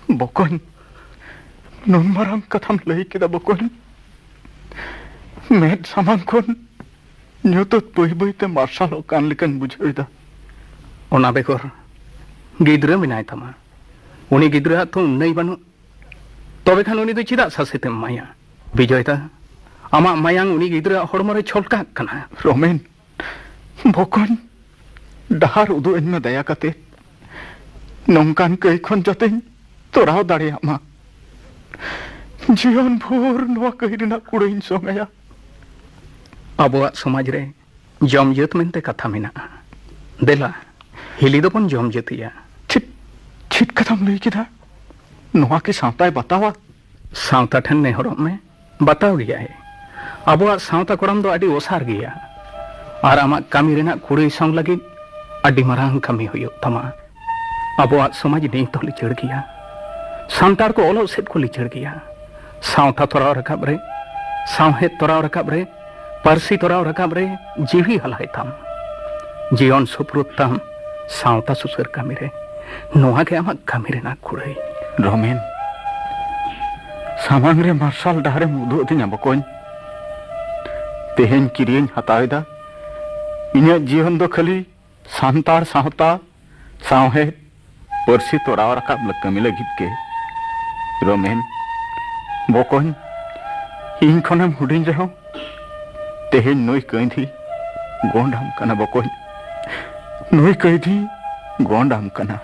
ᱵᱚᱠᱚᱧ, ᱱᱩᱱ ᱢᱟᱨᱟᱝ ᱠᱟᱛᱷᱟᱢ ᱞᱟᱹᱭ ᱠᱮᱫᱟ ᱵᱚᱠᱚᱧ᱾ ᱢᱮᱫ ᱥᱟᱢᱟᱝ ᱠᱷᱚᱱ ᱧᱩᱛᱟᱹᱛ ᱵᱟᱹᱭ ᱵᱟᱹᱭ ᱛᱮ ᱢᱟᱨᱥᱟᱞᱚᱜ ᱠᱟᱱ ᱞᱮᱠᱟᱧ ᱵᱩᱡᱷᱟᱹᱣ ᱮᱫᱟ᱾ ᱚᱱᱟ ᱵᱮᱜᱚᱨ ᱜᱤᱫᱽᱨᱟᱹ ᱢᱮᱱᱟᱭ ᱛᱟᱢᱟ᱾ ᱩᱱᱤ ᱜᱤᱫᱽᱨᱟᱹᱣᱟᱜ ᱛᱚ ᱩᱱᱟᱹᱭ ᱵᱟᱹᱱᱩᱜ᱾ ᱛᱚᱵᱮ ᱠᱷᱟᱱ ᱩᱱᱤ ᱫᱚ ᱪᱮᱫᱟᱜ ᱥᱟᱥᱮᱛᱮᱢ ᱮᱢᱟᱭᱟ? ᱵᱤᱡᱚᱭ ᱫᱟ, ᱟᱢᱟᱜ ᱢᱟᱭᱟᱝ ᱩᱱᱤ ᱜᱤᱫᱽᱨᱟᱹᱣᱟᱜ ᱦᱚᱲᱢᱚ ᱨᱮ ᱪᱷᱚᱞᱠᱟᱜ ᱠᱟᱱᱟ᱾ ᱨᱚᱢᱮᱱ, ᱵᱚᱠᱚᱧ, ᱰᱟᱦᱟᱨ ᱩᱫᱩᱜ ᱟᱹᱧ ᱢᱮ ᱫᱟᱭᱟ ᱠᱟᱛᱮ᱾ ᱱᱚᱝᱠᱟᱱ ᱠᱟᱹᱭ ᱠᱷᱚᱱ ᱡᱟᱛᱮᱧ ᱛᱚᱨᱟᱣ ᱫᱟᱲᱮᱭᱟᱜ ᱢᱟ᱾ ᱡᱤᱭᱚᱱ ᱵᱷᱳᱨ ᱱᱚᱣᱟ ᱠᱟᱹᱭ ᱨᱮᱱᱟᱜ ᱠᱩᱲᱟᱹᱭᱤᱧ ᱥᱚᱝ ᱟᱭᱟ᱾ ᱟᱵᱚᱣᱟᱜ ᱥᱚᱢᱟᱡᱽ ᱨᱮ ᱡᱚᱢ ᱡᱟᱹᱛ ᱢᱮᱱᱛᱮ ᱠᱟᱛᱷᱟ ᱢᱮᱱᱟᱜᱼᱟ᱾ ᱫᱮᱞᱟ, ᱦᱤᱞᱤ ᱫᱚᱵᱚᱱ ᱡᱚᱢ ᱡᱟᱹᱛᱤᱭᱟ᱾ ᱪᱮᱫ, ᱪᱮᱫ ᱠᱟᱛᱷᱟᱢ ᱞᱟᱹᱭ ᱠᱮᱫᱟ? ᱱᱚᱣᱟ ᱠᱤ ᱥᱟᱶᱛᱟᱭ ᱵᱟᱛᱟᱣᱟ? ᱥᱟᱶᱛᱟ ᱴᱷᱮᱱ ᱱᱮᱦᱚᱨᱚᱜ ᱢᱮ, ᱵᱟᱛᱟᱣ ᱜᱮᱭᱟᱭ᱾ ᱟᱵᱚᱣᱟᱜ ᱥᱟᱶᱛᱟ ᱠᱚᱲᱟᱢ ᱫᱚ ᱟᱹᱰᱤ ᱚᱥᱟᱨ ᱜᱮᱭᱟ, ᱟᱨ ᱟᱢᱟᱜ ᱠᱟᱹᱢᱤ ᱨᱮᱱᱟᱜ ᱠᱩᱲᱟᱹᱭ ᱥᱚᱝ ᱞᱟᱹᱜᱤᱫ ᱟᱹᱰᱤ ᱢᱟᱨᱟᱝ ᱠᱟᱹᱢᱤ ᱦᱩᱭᱩᱜ ᱛᱟᱢᱟ᱾ ᱟᱵᱚᱣᱟᱜ ᱥᱚᱢᱟᱡᱽ ᱱᱤᱛ ᱦᱚᱸ ᱞᱤᱪᱟᱹᱲ ᱜᱮᱭᱟ᱾ ᱥᱟᱱᱛᱟᱲ ᱠᱚ ᱚᱞᱚᱜ ᱥᱮᱫ ᱠᱚ ᱞᱤᱪᱟᱹᱲ ᱜᱮᱭᱟ᱾ ᱥᱟᱶᱛᱟ ᱛᱚᱨᱟᱣ ᱨᱟᱠᱟᱵ ᱨᱮ, ᱥᱟᱶᱦᱮᱫ ᱛᱚᱨᱟᱣ ᱨᱟᱠᱟᱵ ᱨᱮ, ᱯᱟᱹᱨᱥᱤ ᱛᱚᱨᱟᱣ ᱨᱟᱠᱟᱵ ᱨᱮ ᱡᱤᱣᱤ ᱟᱞᱟᱭ ᱛᱟᱢ᱾ ᱡᱤᱭᱚᱱ ᱥᱩᱯᱨᱩᱫ ᱛᱟᱢ ᱥᱟᱶᱛᱟ ᱥᱩᱥᱟᱹᱨ ᱠᱟᱹᱢᱤ ᱨᱮ᱾ ᱱᱚᱣᱟ ᱜᱮ ᱟᱢᱟᱜ ᱠᱟᱹᱢᱤ ᱨᱮᱱᱟᱜ ᱠᱩᱲᱟᱹᱭ᱾ ᱨᱚᱢᱮᱱ, ᱥᱟᱢᱟᱝ ᱨᱮ ᱢᱟᱨᱥᱟᱞ ᱰᱟᱦᱟᱨᱮᱢ ᱩᱫᱩᱜ ᱟᱹᱫᱤᱧᱟ ᱵᱚᱠᱚᱧ᱾ ᱛᱮᱦᱮᱧ ᱠᱤᱨᱤᱭᱟᱹᱧ ᱦᱟᱛᱟᱣ ᱮᱫᱟ ᱤᱧᱟᱹᱜ ᱡᱤᱭᱚᱱ ᱫᱚ ᱠᱷᱟᱹᱞᱤ ᱥᱟᱱᱛᱟᱲ ᱥᱟᱶᱛᱟ, ᱥᱟᱶᱦᱮᱫ, ᱯᱟᱹᱨᱥᱤ ᱛᱚᱨᱟᱣ ᱨᱟᱠᱟᱵ ᱞᱟᱹ-, ᱠᱟᱹᱢᱤ ᱞᱟᱹᱜᱤᱫ ᱜᱮ᱾ ᱨᱚᱢᱮᱱ, ᱵᱚᱠᱚᱧ, ᱤᱧ ᱠᱷᱚᱱᱮᱢ ᱦᱩᱰᱤᱧ ᱨᱮᱦᱚᱸ ᱛᱮᱦᱮᱧ ᱱᱩᱭ ᱠᱟᱹᱭᱫᱷᱤ ᱜᱚᱸᱰᱟᱢ ᱠᱟᱱᱟ ᱵᱚᱠᱚᱧ᱾ ᱱᱩᱭ ᱠᱟᱹᱭᱫᱷᱤ ᱜᱚᱸᱰᱟᱢ ᱠᱟᱱᱟ᱾